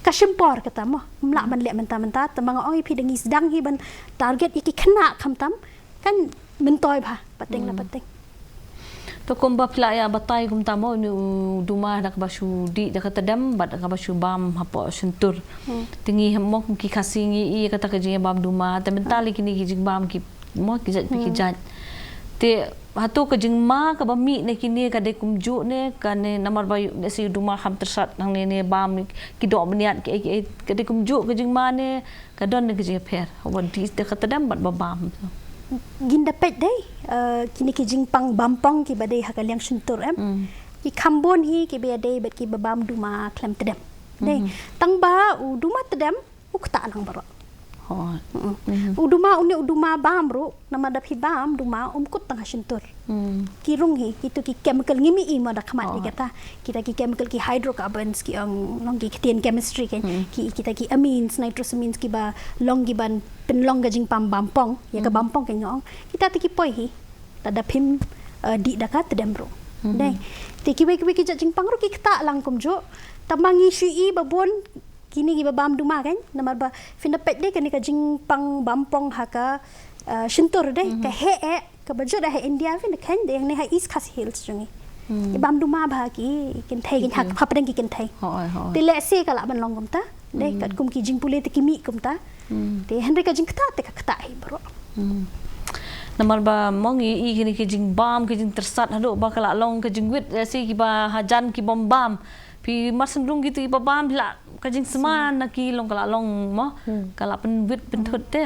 ka shim por kata mo, ym lah ban leh mynta mynta, tangba nga ong ïa phi, da ngi sdang hi ban target ïa ki khynnah khamtam, kan myntoi bha pateng la pateng. To kumba phi la ïa batai kumta mo, une u duma da kaba shu dih da ka tdem bad da kaba shu bam hapoh shyntur. Te ngi mo kum ki Khasi ngi ïohi kata ka jingïabam duma, te mynta lei kine ki jingbam ki mo ki jait pa ki jait. Te hato ka jingma kaba mih na kine ka dei kumjuh ne kane, namar ba ïoh ne shi duma kham tyrsat hangne ne bam ki doh bniat ki ei ki ei, ka dei kumjuh ka jingma ne ka don ne ka jingïapher? Haba dih da ka tdem bad ba bam. Ngin da peit dei, eh, kine ki jingpang bampong kiba dei ha ka liang shyntur em. Ki kham bun hi kiba ïadei bad kiba bam duma khlem tdem. Dei. Tangba u duma tdem u ktah lang baroh. Hooid. U duma, une u duma bam ruh, namar da phi bam duma um kut tang ha shyntur. Ki rung hi, kito ki chemical ngim i mo da khmat ïa kata. Kita ki chemical, ki hydrocarbons, ki ong, long ki ktien chemistry kan. Ki, kita ki amines, nitrosamines kiba long kiban pynlong ka jingpang bampong, ïa ka bampong kan nga ong. Kita te ki poi hi. Lada phim, eh, dih da ka tdem ruh. Dei. Te kiwei kiwei ki jait jingpang ruh ki ktah lang kumjuh. Tang ba ngi shu i ba bun kine kiba bam duma kan. Namar ba phin da peit dei kane ka jingpang bam pong ha ka, eh, shyntur dei. Ka heh eh kaba jot ha India phin da kheiñ dei hangne ha East Khasi Hills jong ngi. Ki bam duma bha ki kynthei ki hap hapdeng ki kynthei. Hooid, hooid. Te lehse ka lah ban long kumta. Dei katkum ki jingpule te ki mih kumta. Te hynrei ka jingktah te ka ktah hi baroh. Namar ba mo ngi i kine ki jingbam ki jingtyrsat haduh ba ka la long ka jingwit, eh, lehse kiba hajan ki bym bam. Phi mar sngewdung kitu kiba bam phi lah ka jingsman na ki long ka la long mo. Ka la pynwit pynthut te.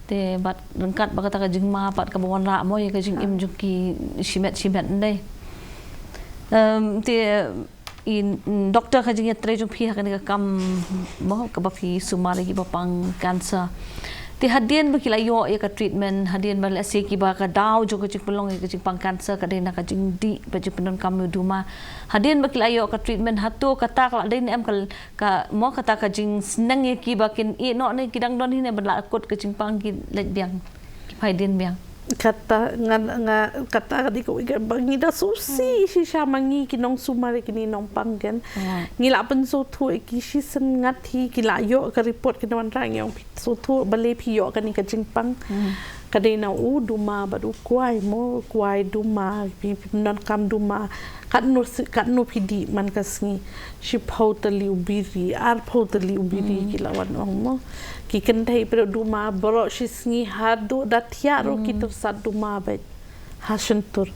Te bad ryngkat ba kata ka jingma pat kaba wanrah mo ïa ka jingim jong ki shimet shimet ndei. Em, te i, mm, doktor ka jingïatrei jong phi ha kane ka kam mo kaba phi sumar ïa kiba pang cancer. Te hadien ba ki la ïoh ïa ka treatment, hadien ba lehse kiba ka daw jong ka jingpynlong ïa ka jingpang cancer ka dei na ka jingdih bad jingpyndonkam ïa u duma. Hadien ba ki la ïoh ka treatment hato kata ka la dei ne em ka, ka mo kata ka jingsneng ïa kiba kin ïeh noh ne ki dang don hi ne ban la kut ka jingpang ki leit biang, ki phai dien biang. Kata nga, nga, kata ka dei kawei kaba ngi da sngewsih shisha ma ngi ki nongsumar ïa kine nongpang kan. Ngi la pynsngewthuh ïa ki shisien ngat hi ki la ïoh ka report ki nongwan rang ïong phi sngewthuh balei phi ïoh kane ka jingpang. Ka dei na u duma bad u kwai mo, kwai duma, phi, phi pyndonkam duma. Katno si-, katno phi dih man ka sngi. Shiphew tylli u biri, arphew tylli u biri ki la wan ong mo. Ki kynthei pyrshah duma baroh shi sngi haduh da thiah ruh ki tyrsat duma beit ha shyntur.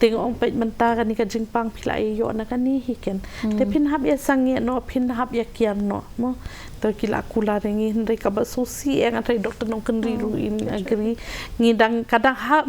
Te nga ong peit mynta kane ka jingpang phi la ïoh na kane hi kan. Te phin hap ïa sangeh noh, phin hap ïa kiar noh mo. Te ki la kular ïa ngi hynrei kaba sngewsih ïa nga trai doktor Nongkynrih ruh in agree. Ngi dang ka dang ha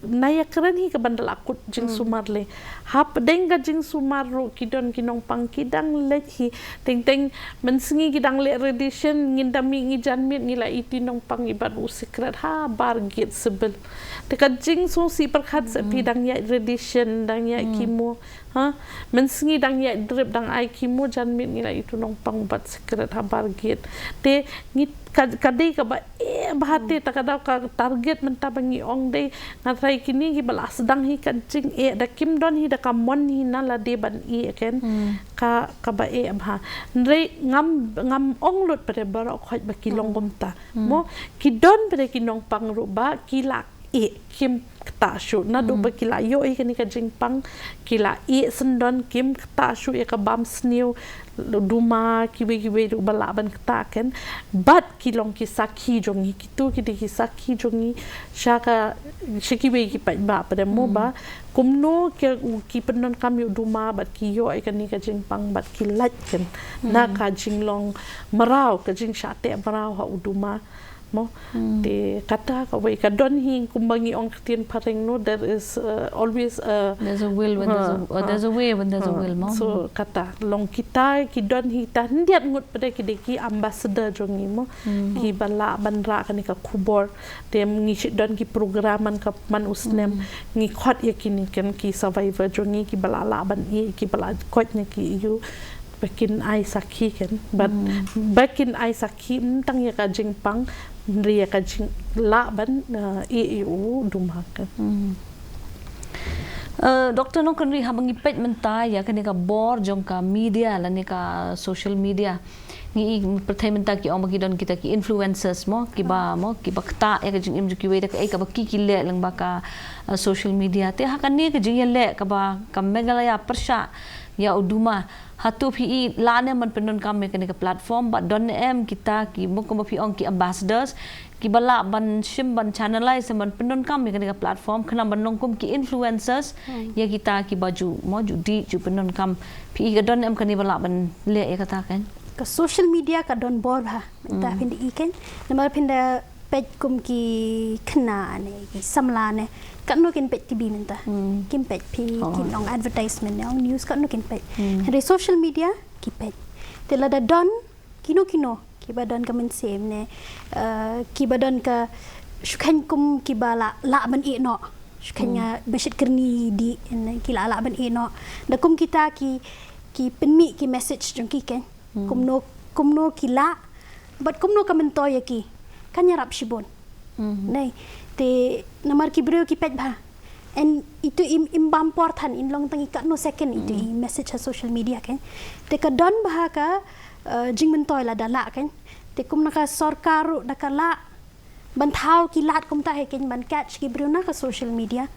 na ïa kren hi ka ban da la kut jingsumar lei. Hapdeng ka jingsumar ruh ki don ki nongpang ki dang leit hi. Teng teng mynsngi ki dang leh radiation ngin da mih ngi janmiet ngi la ïohi nongpang i bat u sikret ha bar gate civil. Te ka jingsngewsih pyrkhat sa phi dang ïaid radiation dang ïaid chemo. Ha, mynsngi dang ïaid drip dang ai chemo janmiet ngi la ïohi nongpang bat sikret ha bar gate. Te ngi ka, ka dei kaba eh bha te ta ka daw ka target mynta ba ngi ong dei nga trai kine kiba la sdang hi ka jingeh da kim don hi da ka mon hi na lade ban eh kan. Ka, kaba eh bha. Hynrei ngam, ngam ong lut pat de baroh khoit ba ki long kumta. Mo ki don pat de ki nongpang ruh ba ki la eh kim ktah shuh naduh ba ki la ïoh ïa kane ka jingpang ki la eh syndon kim ktah shuh ïa ka bam sniew duma kiwei kiwei ruh ba lah ban ktah kan bad ki long ki sakhi jong ngi kitu ki dei ki sakhi jong ngi sha ka sha kiwei ki paidbah pat de mo ba kumno ki ki pyndonkam ïa u duma bad ki ïoh ïa kane ka jingpang bad ki lait kan na ka jinglong mraw ka jingshah teh mraw ha u duma. Mo. Te kata kawei ka don hi kumba ngi ong ktien phareng no there is uh, always a There's a will when there's a, uh, there's a way when there's a will mo. So kata long kita ki don hi ta hyndiat ngut pat de ki dei ki ambassador jong ngi mo. Ki ba lah ban rah kane ka khubor te ngi shu don ki program man ka man u snem ngi khot ïa kine kan ki survivor jong ngi ki ba lah lah ban ïa ki ba lah khot ne ki ïa u ba kin ai sakhi kan bad ba kin ai sakhi ym tang ïa ka jingpang hynrei ïa ka jinglah ban ïeh ïa u duma kan. Uh, Doctor Nongkynrih haba ngi peit mynta ïa kane ka bor jong ka media lane ka social media ngi i pyrthei mynta ki ong ba ki don kita ki influencers mo kiba mo kiba ktah ïa ka jingim jong kiwei da kaei kaba ki ki leh lyngba ka uh, social media te ha kane ka jingïaleh kaba ka Meghalaya pyrshah ïa u duma hato phi i lah ne em ban pyndonkam ïa kane ka platform bad don ne em kita ki mo kumba phi ong ki ambassadors kiba lah ban shim ban channelize ban pyndonkam ïa kane ka platform khnang ban long kum ki influencers ïa kita kiba ju mo ju dih ju pyndonkam phi i ka don ne em kane ba lah ban leh ïa kata kan. Ka social media ka don bor bha mynta phin da i kan namar phin da peit kum ki khynnah ne ki samla ne katno kin peit T V mynta. Kim peit phi kin ong advertisement ne ong news katno kin peit. Hynrei social media ki peit te lada don kino kino kiba don ka mynsiem ne uh, kiba don ka shu kheiñ kum kiba la lah ban ïeh noh shu kheiñ nga ba shit kyrni dih ne ki la lah ban ïeh noh da kum kita ki ki pynmih ki message jong ki kan. Kumno kumno ki lah bad kumno ka myntoi ïa ki kan ïarap shibun. Nei te namar ki briew ki peit bha En itu im, im bam por than, in long tang i katno second itu i message ha social media kan. Te ka don bha ka, eh, jingmyntoi lada lah kan. Te kum na ka sorkar ruh da ka lah ban thaw ki lad kumta hi kan, ban catch ki briew na ka social media.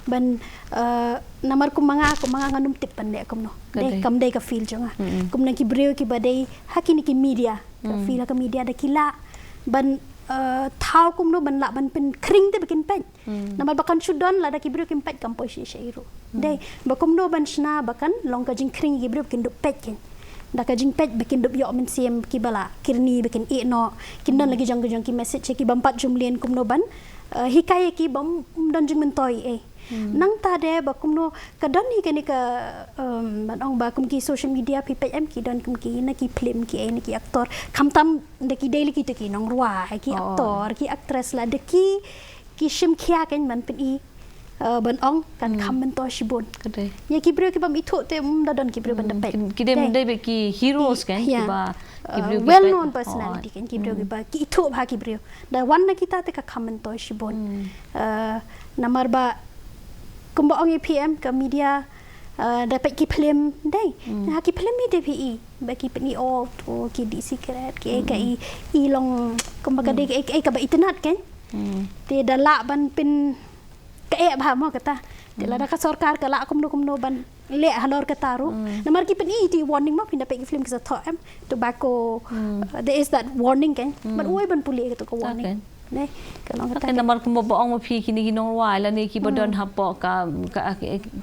Ban, eh, namar kum ma nga, kum ma nga ngam tip ban leh kumno. Dei, kam dei ka field jong nga. Kum na ki briew kiba dei ha kine ki media, ka field ha ka media da ki lah ban, eh, thaw kumno ban lah ban pynkhring te ba kin peit. Namar ba kan shu don lada ki briew kim peit kam poi shi shi ruh. Dei, ba kumno ban shna ba kan long ka jingkhring ïa ki briew ba kin dup peit kan. Da ka jingpeit ba kin dup ïoh mynsiem kiba la kyrni ba kin ïeh noh. Kin don la ki jong ki jong ki message ïa ki bym pat jumlien kumno ban, eh, hikai ïa ki bym don jingmyntoi eh. Nangta de ba kumno ka don hi kane ka, em, ban ong ba kum ki social media phi peit em ki don kum ki na ki film ki eh na ki actor. Khamtam da ki dei la ki te ki nongrwai, ki actor, ki actress la da ki, ki shim khia kan ban pyni, eh, ban ong kan kham myntoi shibun. Ïa ki briew ki bym ithuh te, mm, da don ki briew ban da peit. Ki, ki dei, dei ba ki heroes kan, kiba, ki briew ki well known personality kan, ki briew kiba ki ithuh bha ki briew. Da wan na kita te ka kham myntoi shibun. Eh, namar ba kumba ong ïa phi em ka media, eh, da peit ki film dei. Ha ki film hi te phi i ba ki pyni o, o ki dih sikret, ki, eh, ka i, i long kumba ka dei, eh, eh, kaba itynnad kan. Te da lah ban pyn ka eh bha mo kata. Te lada ka sorkar ka lah kumno kumno ban leh halor kata ruh. Namar ki pyni te warning mo, phin da peit ki film ki sa thoh em, tobacco, uh, there is that warning kan. Ban uei ban pule kato ka warning. Ne, ka long kata. Namar kumba ba ong ma phi kine ki nongrwai lane kiba don hapoh ka, ka,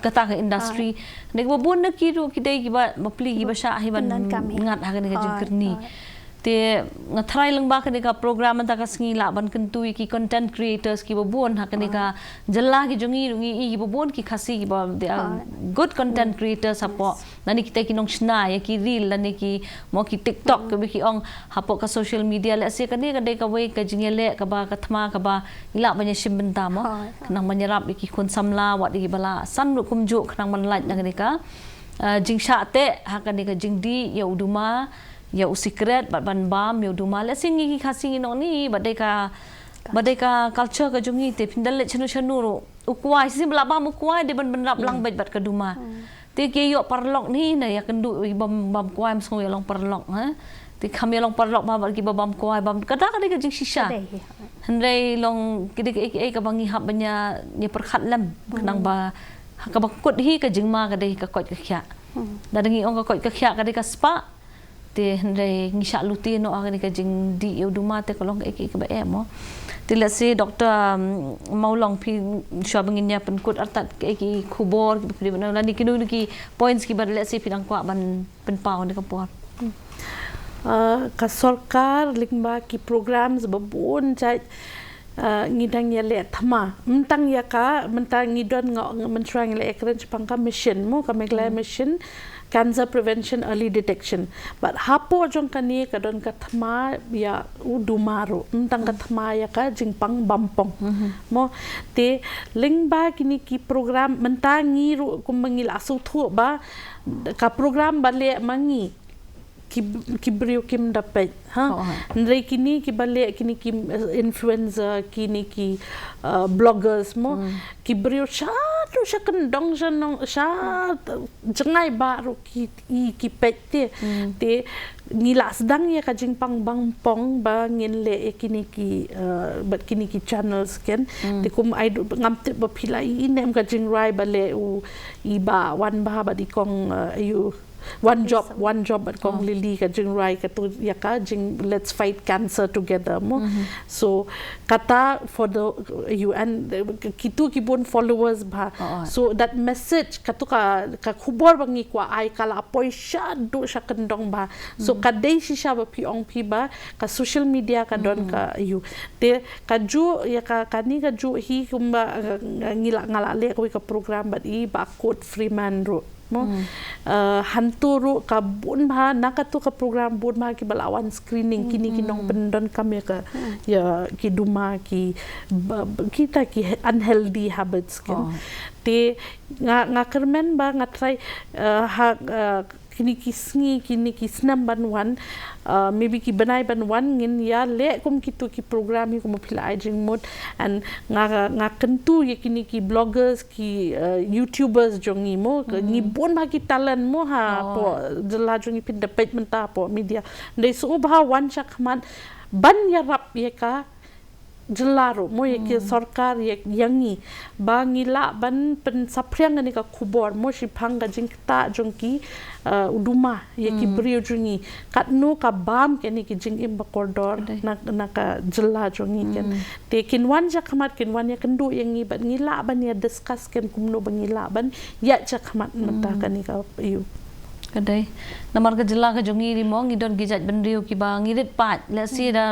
kata ka industry. Ne kiba bun na ki ruh ki dei kiba bapli kiba shah hi ban ngat ha kane ka jingkyrni. Te nga tharai lyngba kane ka program mynta ka sngi lah ban kyntu ïa ki content creators kiba bun ha kane ka jylla ki jong ngi ruh ngi i kiba bun ki Khasi kiba they are good content creators hapoh. Lane kita ki nongshna ïa ki reel lane ki mo ki TikTok kiba ki ong hapoh ka social media. Let's say kane ka dei kawei ka jingïaleh kaba ka thma kaba ngi lah ban ïashim bynta mo. Khnang ban ïarap ïa ki khun samla wat ïa kiba la san ruh kumjuh khnang ban lait na kane ka, ah, jingshah teh ha kane ka jingdih ïa u duma, ïa u sikret bad ban bam ïa u duma. Let's say ngi ki Khasi ngi nongni bad dei ka, bad dei ka culture ka jong ngi te phin da leit shano shano ruh. U kwai, shisien ba la bam u kwai dei ban bynrap lang beit bad ka duma. Te ki ïoh paralok ni na ïakynduh i bam, bam kwai, ym sngew ïa long paralok ha. Te kham ïa long paralok bha bad kiba bam kwai bam, kata ka dei ka jingshisha. Hynrei long ki dei kiei kiei kaba ngi hap ban ïa, ïa pyrkhat lem khnang ba ha kaba kut hi ka jingma ka dei ka koit ka khiah. Da ngi ong ka koit ka khiah ka dei ka spah. Te hynrei ngi shah lute noh ha kane ka jingdih ïa u duma te ka long kaei kaei kaba eh mo. Te let's say Doctor, um, Mawlong, phi shuwa ba ngin ïa pynkut artat kaei ki khubor kiba phi dei ban ong lane kino kino ki points kiba let's say phi dang kwah ban pynpaw ha kane ka por. Ah, ka sorkar lyngba ki programs ba bun jait, ah, ngi dang ïaleh thma. Ym tang ïa ka, mynta ngi don nga, nga mynshuwa ngi la ïakren shaphang ka mission mo, ka Meghalaya Mission, Cancer Prevention Early Detection. Bad hapoh jong kane ka don ka thma ïa u duma ruh. Ym tang ka thma ïa ka jingpang bampong. Mo, te lyngba kine ki program mynta ngi ruh kumba ngi la sngewthuh ba ka program ba leh ma ngi ki, ki briew kim da peit. Ha? Hynrei kine kiba leh, kine ki, eh, influencer, kine ki, eh, bloggers mo. Ki briew sha tu sha kyndong sha nong sha jngai ba ruh ki i ki peit te. Te ngi la sdang ïa ka jingpang bampong ba ngin leh ïa kine ki, eh, bad kine ki channels kan. Te kum ai du ngam tip ba phi la i, i nem ka jingrwai ba leh u i Bah Wanbha bad i kong, eh, ïa u One Job, One Job bad kong Lily ka jingrwai katu ïa ka jing Let's Fight Cancer Together mo. So kata for the U N, eh, kitu ki bun followers bha. So that message katu ka, ka khubor ba ngi kwah ai ka la poi sha du sha kyndong bha. So ka dei shisha ba phi ong phi ba ka social media ka don ka ïa u. Te kajuh ïa ka, kane kajuh hi kumba, eh, ngi la, nga la leh kawei ka program bad i Bah Kurt Freeman ruh. Mo. Eh, hangtu ruh ka bun bha, na katu ka program bun bha kiba la wan screening kine ki nongpyndonkam ïa ka, ïa ki duma ki ba, ba, kita ki he-, unhealthy habits kan. Te nga, nga kyrmen ba nga try, eh, ha, eh, kine ki sngi, kine ki snem ban wan, uh, maybe ki bnai ban wan, ngin ïa leh kum kitu ki program hi kum phi la ai jingmut, and nga, nga kyntu ïa kine ki bloggers, ki, uh, YouTubers jong ngi mo, ngi bun bha ki talent mo ha, po jylla jong ngi phin da peit mynta po media. Dei sngewbha wan shakhmat ban ïarap ïa ka jylla ruh mo, ïa ki sorkar, ïa, ïa ngi, ba ngi lah ban pynsaphriang kane ka khubor mo, shaphang ka jingktah jong ki, uh, u duma ïa ki briew jong ngi, katno ka bam kane ki jingim ba kordor na, na ka jylla jong ngi kan. Te kin wan shakhmat, kin wan ïakynduh ïa ngi, bad ngi lah ban ïa discuss kan kumno ba ngi lah ban ïa shakhmat mynta kane ka ïu. Ka dei. Namar ka jylla ka jong ngi ruh mo, ngi don ki jaitbynriew kiba ngi rit paid. Let's say da,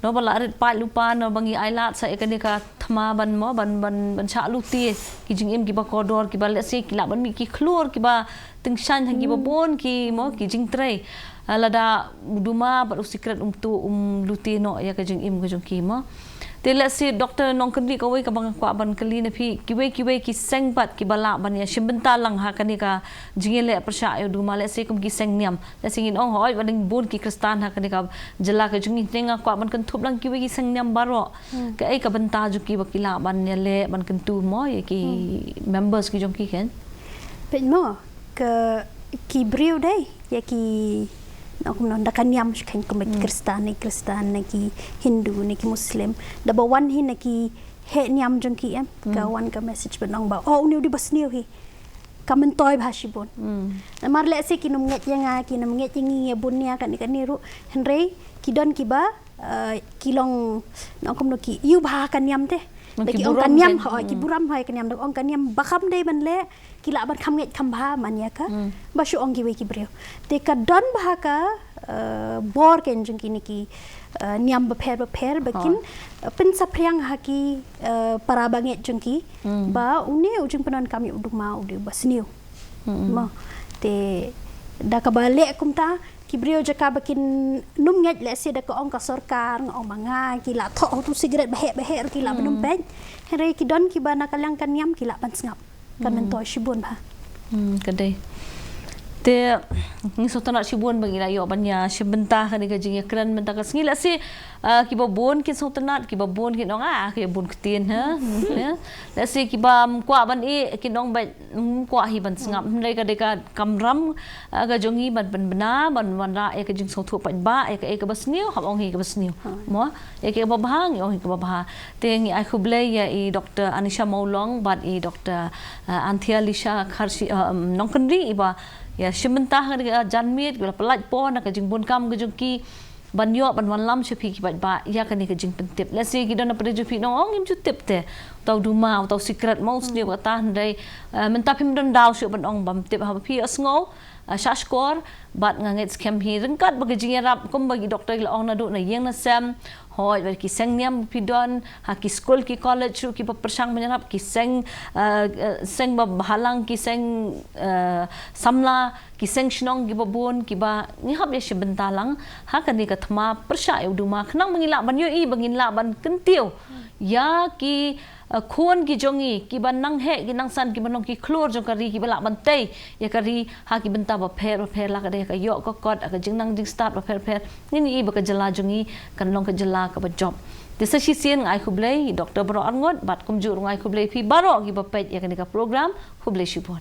no, ba la rit paid lypa, no, ba ngi ailad sa ïa kane ka thma ban mo, ban, ban, ban shah lute ki jingim kiba kordor, kiba, let's say, ki lah ban mih ki khlur kiba tyngshaiñ ha kiba bun ki mo, ki jingtrei. Ah, lada u duma bad u sikret um tuh, um lute noh ïa ka jingim ka jong ki mo. Te let's say, Doctor Nongkynrih, kawei kaba nga kwah ban kylli na phi, kiwei kiwei ki seng pat kiba lah ban ïa shim bynta lang ha kane ka jingïaleh pyrshah ïa u duma, let's say kum ki seng niam. Let's say ngin ong hooid ba dang bun ki Khristan ha kane ka jylla ka jong ngi, te nga kwah ban kynthup lang kiwei ki seng niam baroh. Kaei ka bynta jong ki ba ki lah ban ïaleh ban kyntu mo ïa ki members ki jong ki kan? Peit mo, ka, ki briew dei ïa ki, no, kumno, da ka niam shu khein, kum ki Khristan, ne Khristan, ne ki Hindu, ne ki Muslim. Da ba wan hi na ki heh niam jong ki, em, ka wan ka message ban ong ba, oh, une u dei ba sniew hi. Ka myntoi bha shibun. Namar let's say kin ym ngeit ïa nga, kin ym ngeit ïa ngi, ngi bun nia kane kane ruh. Hynrei ki don kiba, uh, ki long, no, kumno, ki ïohi bha ka niam te. Da ki ong ka niam, hooid, ki burom ha ka niam, da ong ka niam ba kham dei ban leh, ki lah ban kham ngeit kham bha man ïa ka. Ba shu ong kiwei ki briew. Te ka don bha ka, uh, bor kan jong kine ki, uh, niam bapher bapher, ba kin, uh, pynsaphriang ha ki, uh, para bangeit jong ki, ba une u jingpyndonkam ïa u duma u dei ba sniew. Mo. Te da kaba leh kumta, ki briew jaka ba kin ym ngeit, let's say da ka ong ka sorkar, nga ong ma nga, ki la thoh utu sikret baheh baheh, ki lah ban ym peit. Hynrei ki don kiba na ka liang ka niam ki lah ban sngap. Kan myntoi shibun bha. Hmm, ka dei. Te ngi sngewtynnat shibun ba ngi la ïoh ban ïa shim bynta kane ka jingïakren mynta ka sngi, let's say, ah, kiba bun kin sngewtynnat, kiba bun kin ong, ah, kiba bun ktien, ha. Ya. Let's say kiba, mm, kwah ban ïeh, kin ong ba, mm, kwah hi ban sngap. Hynrei ka dei ka kamram, ah, ka jong ngi ban pynbna, ban wanrah ïa ka jingsngewthuh paidbah, ïa kaei kaba sniew, hap ong hi kaba sniew. Mo, ïa kaei kaba bha, ngi ong hi kaba bha. Te ngi ai khublei ïa i Doctor Anisha Mawlong bad i Doctor, ah, Anthea Lisha Kharshi, ah, um, Nongkynrih, iba ïa shim bynta ha kane ka janmiet, kiba la pyllait por na ka jingbunkam ka jong ki, ban ïoh ban wanlam sha phi ki paidbah ïa kane ka jingpyntip. Let's say ki don na pyrthei jong phi, nong ong ngim ju tip te. Uta u duma, uta u sikret mo u sniew kata, hynrei, eh, mynta phim don daw shuh ban ong bym tip, haba phi ïohsngew, eh, shah shkor, bad nga ngeit skhem hi ryngkat bad ka jingïarap kumba ki doktor ki la ong naduh na ïing na sem, hooid bad ki seng niam phi don, ha ki skul ki college ruh kiba pyrshang ban ïarap, ki seng, eh, eh, seng babhalang, ki seng, eh, samla, ki seng shnong kiba bun, kiba ngi hap ïa shim bynta lang ha kane ka thma pyrshah ïa u duma, khnang ba ngin lah ban ïohi, ba ngin lah ban kyntiew ïa ki, eh, khun ki jong ngi kiba nang heh ki nang san, kiba long ki khlur jong ka ri, kiba lah ban tei ïa ka ri ha ki bynta bapher bapher, la ka dei ka ïoh ka kot, ka jingnang jingstad bapher bapher. Ngin ïohi ba ka jylla jong ngi kan long ka jylla kaba jop. Te sa shisien nga ai khublei Doctor Baroh Arngut bad kumjuh ruh nga ai khublei phi baroh kiba peit ïa kane ka program. Khublei shibun.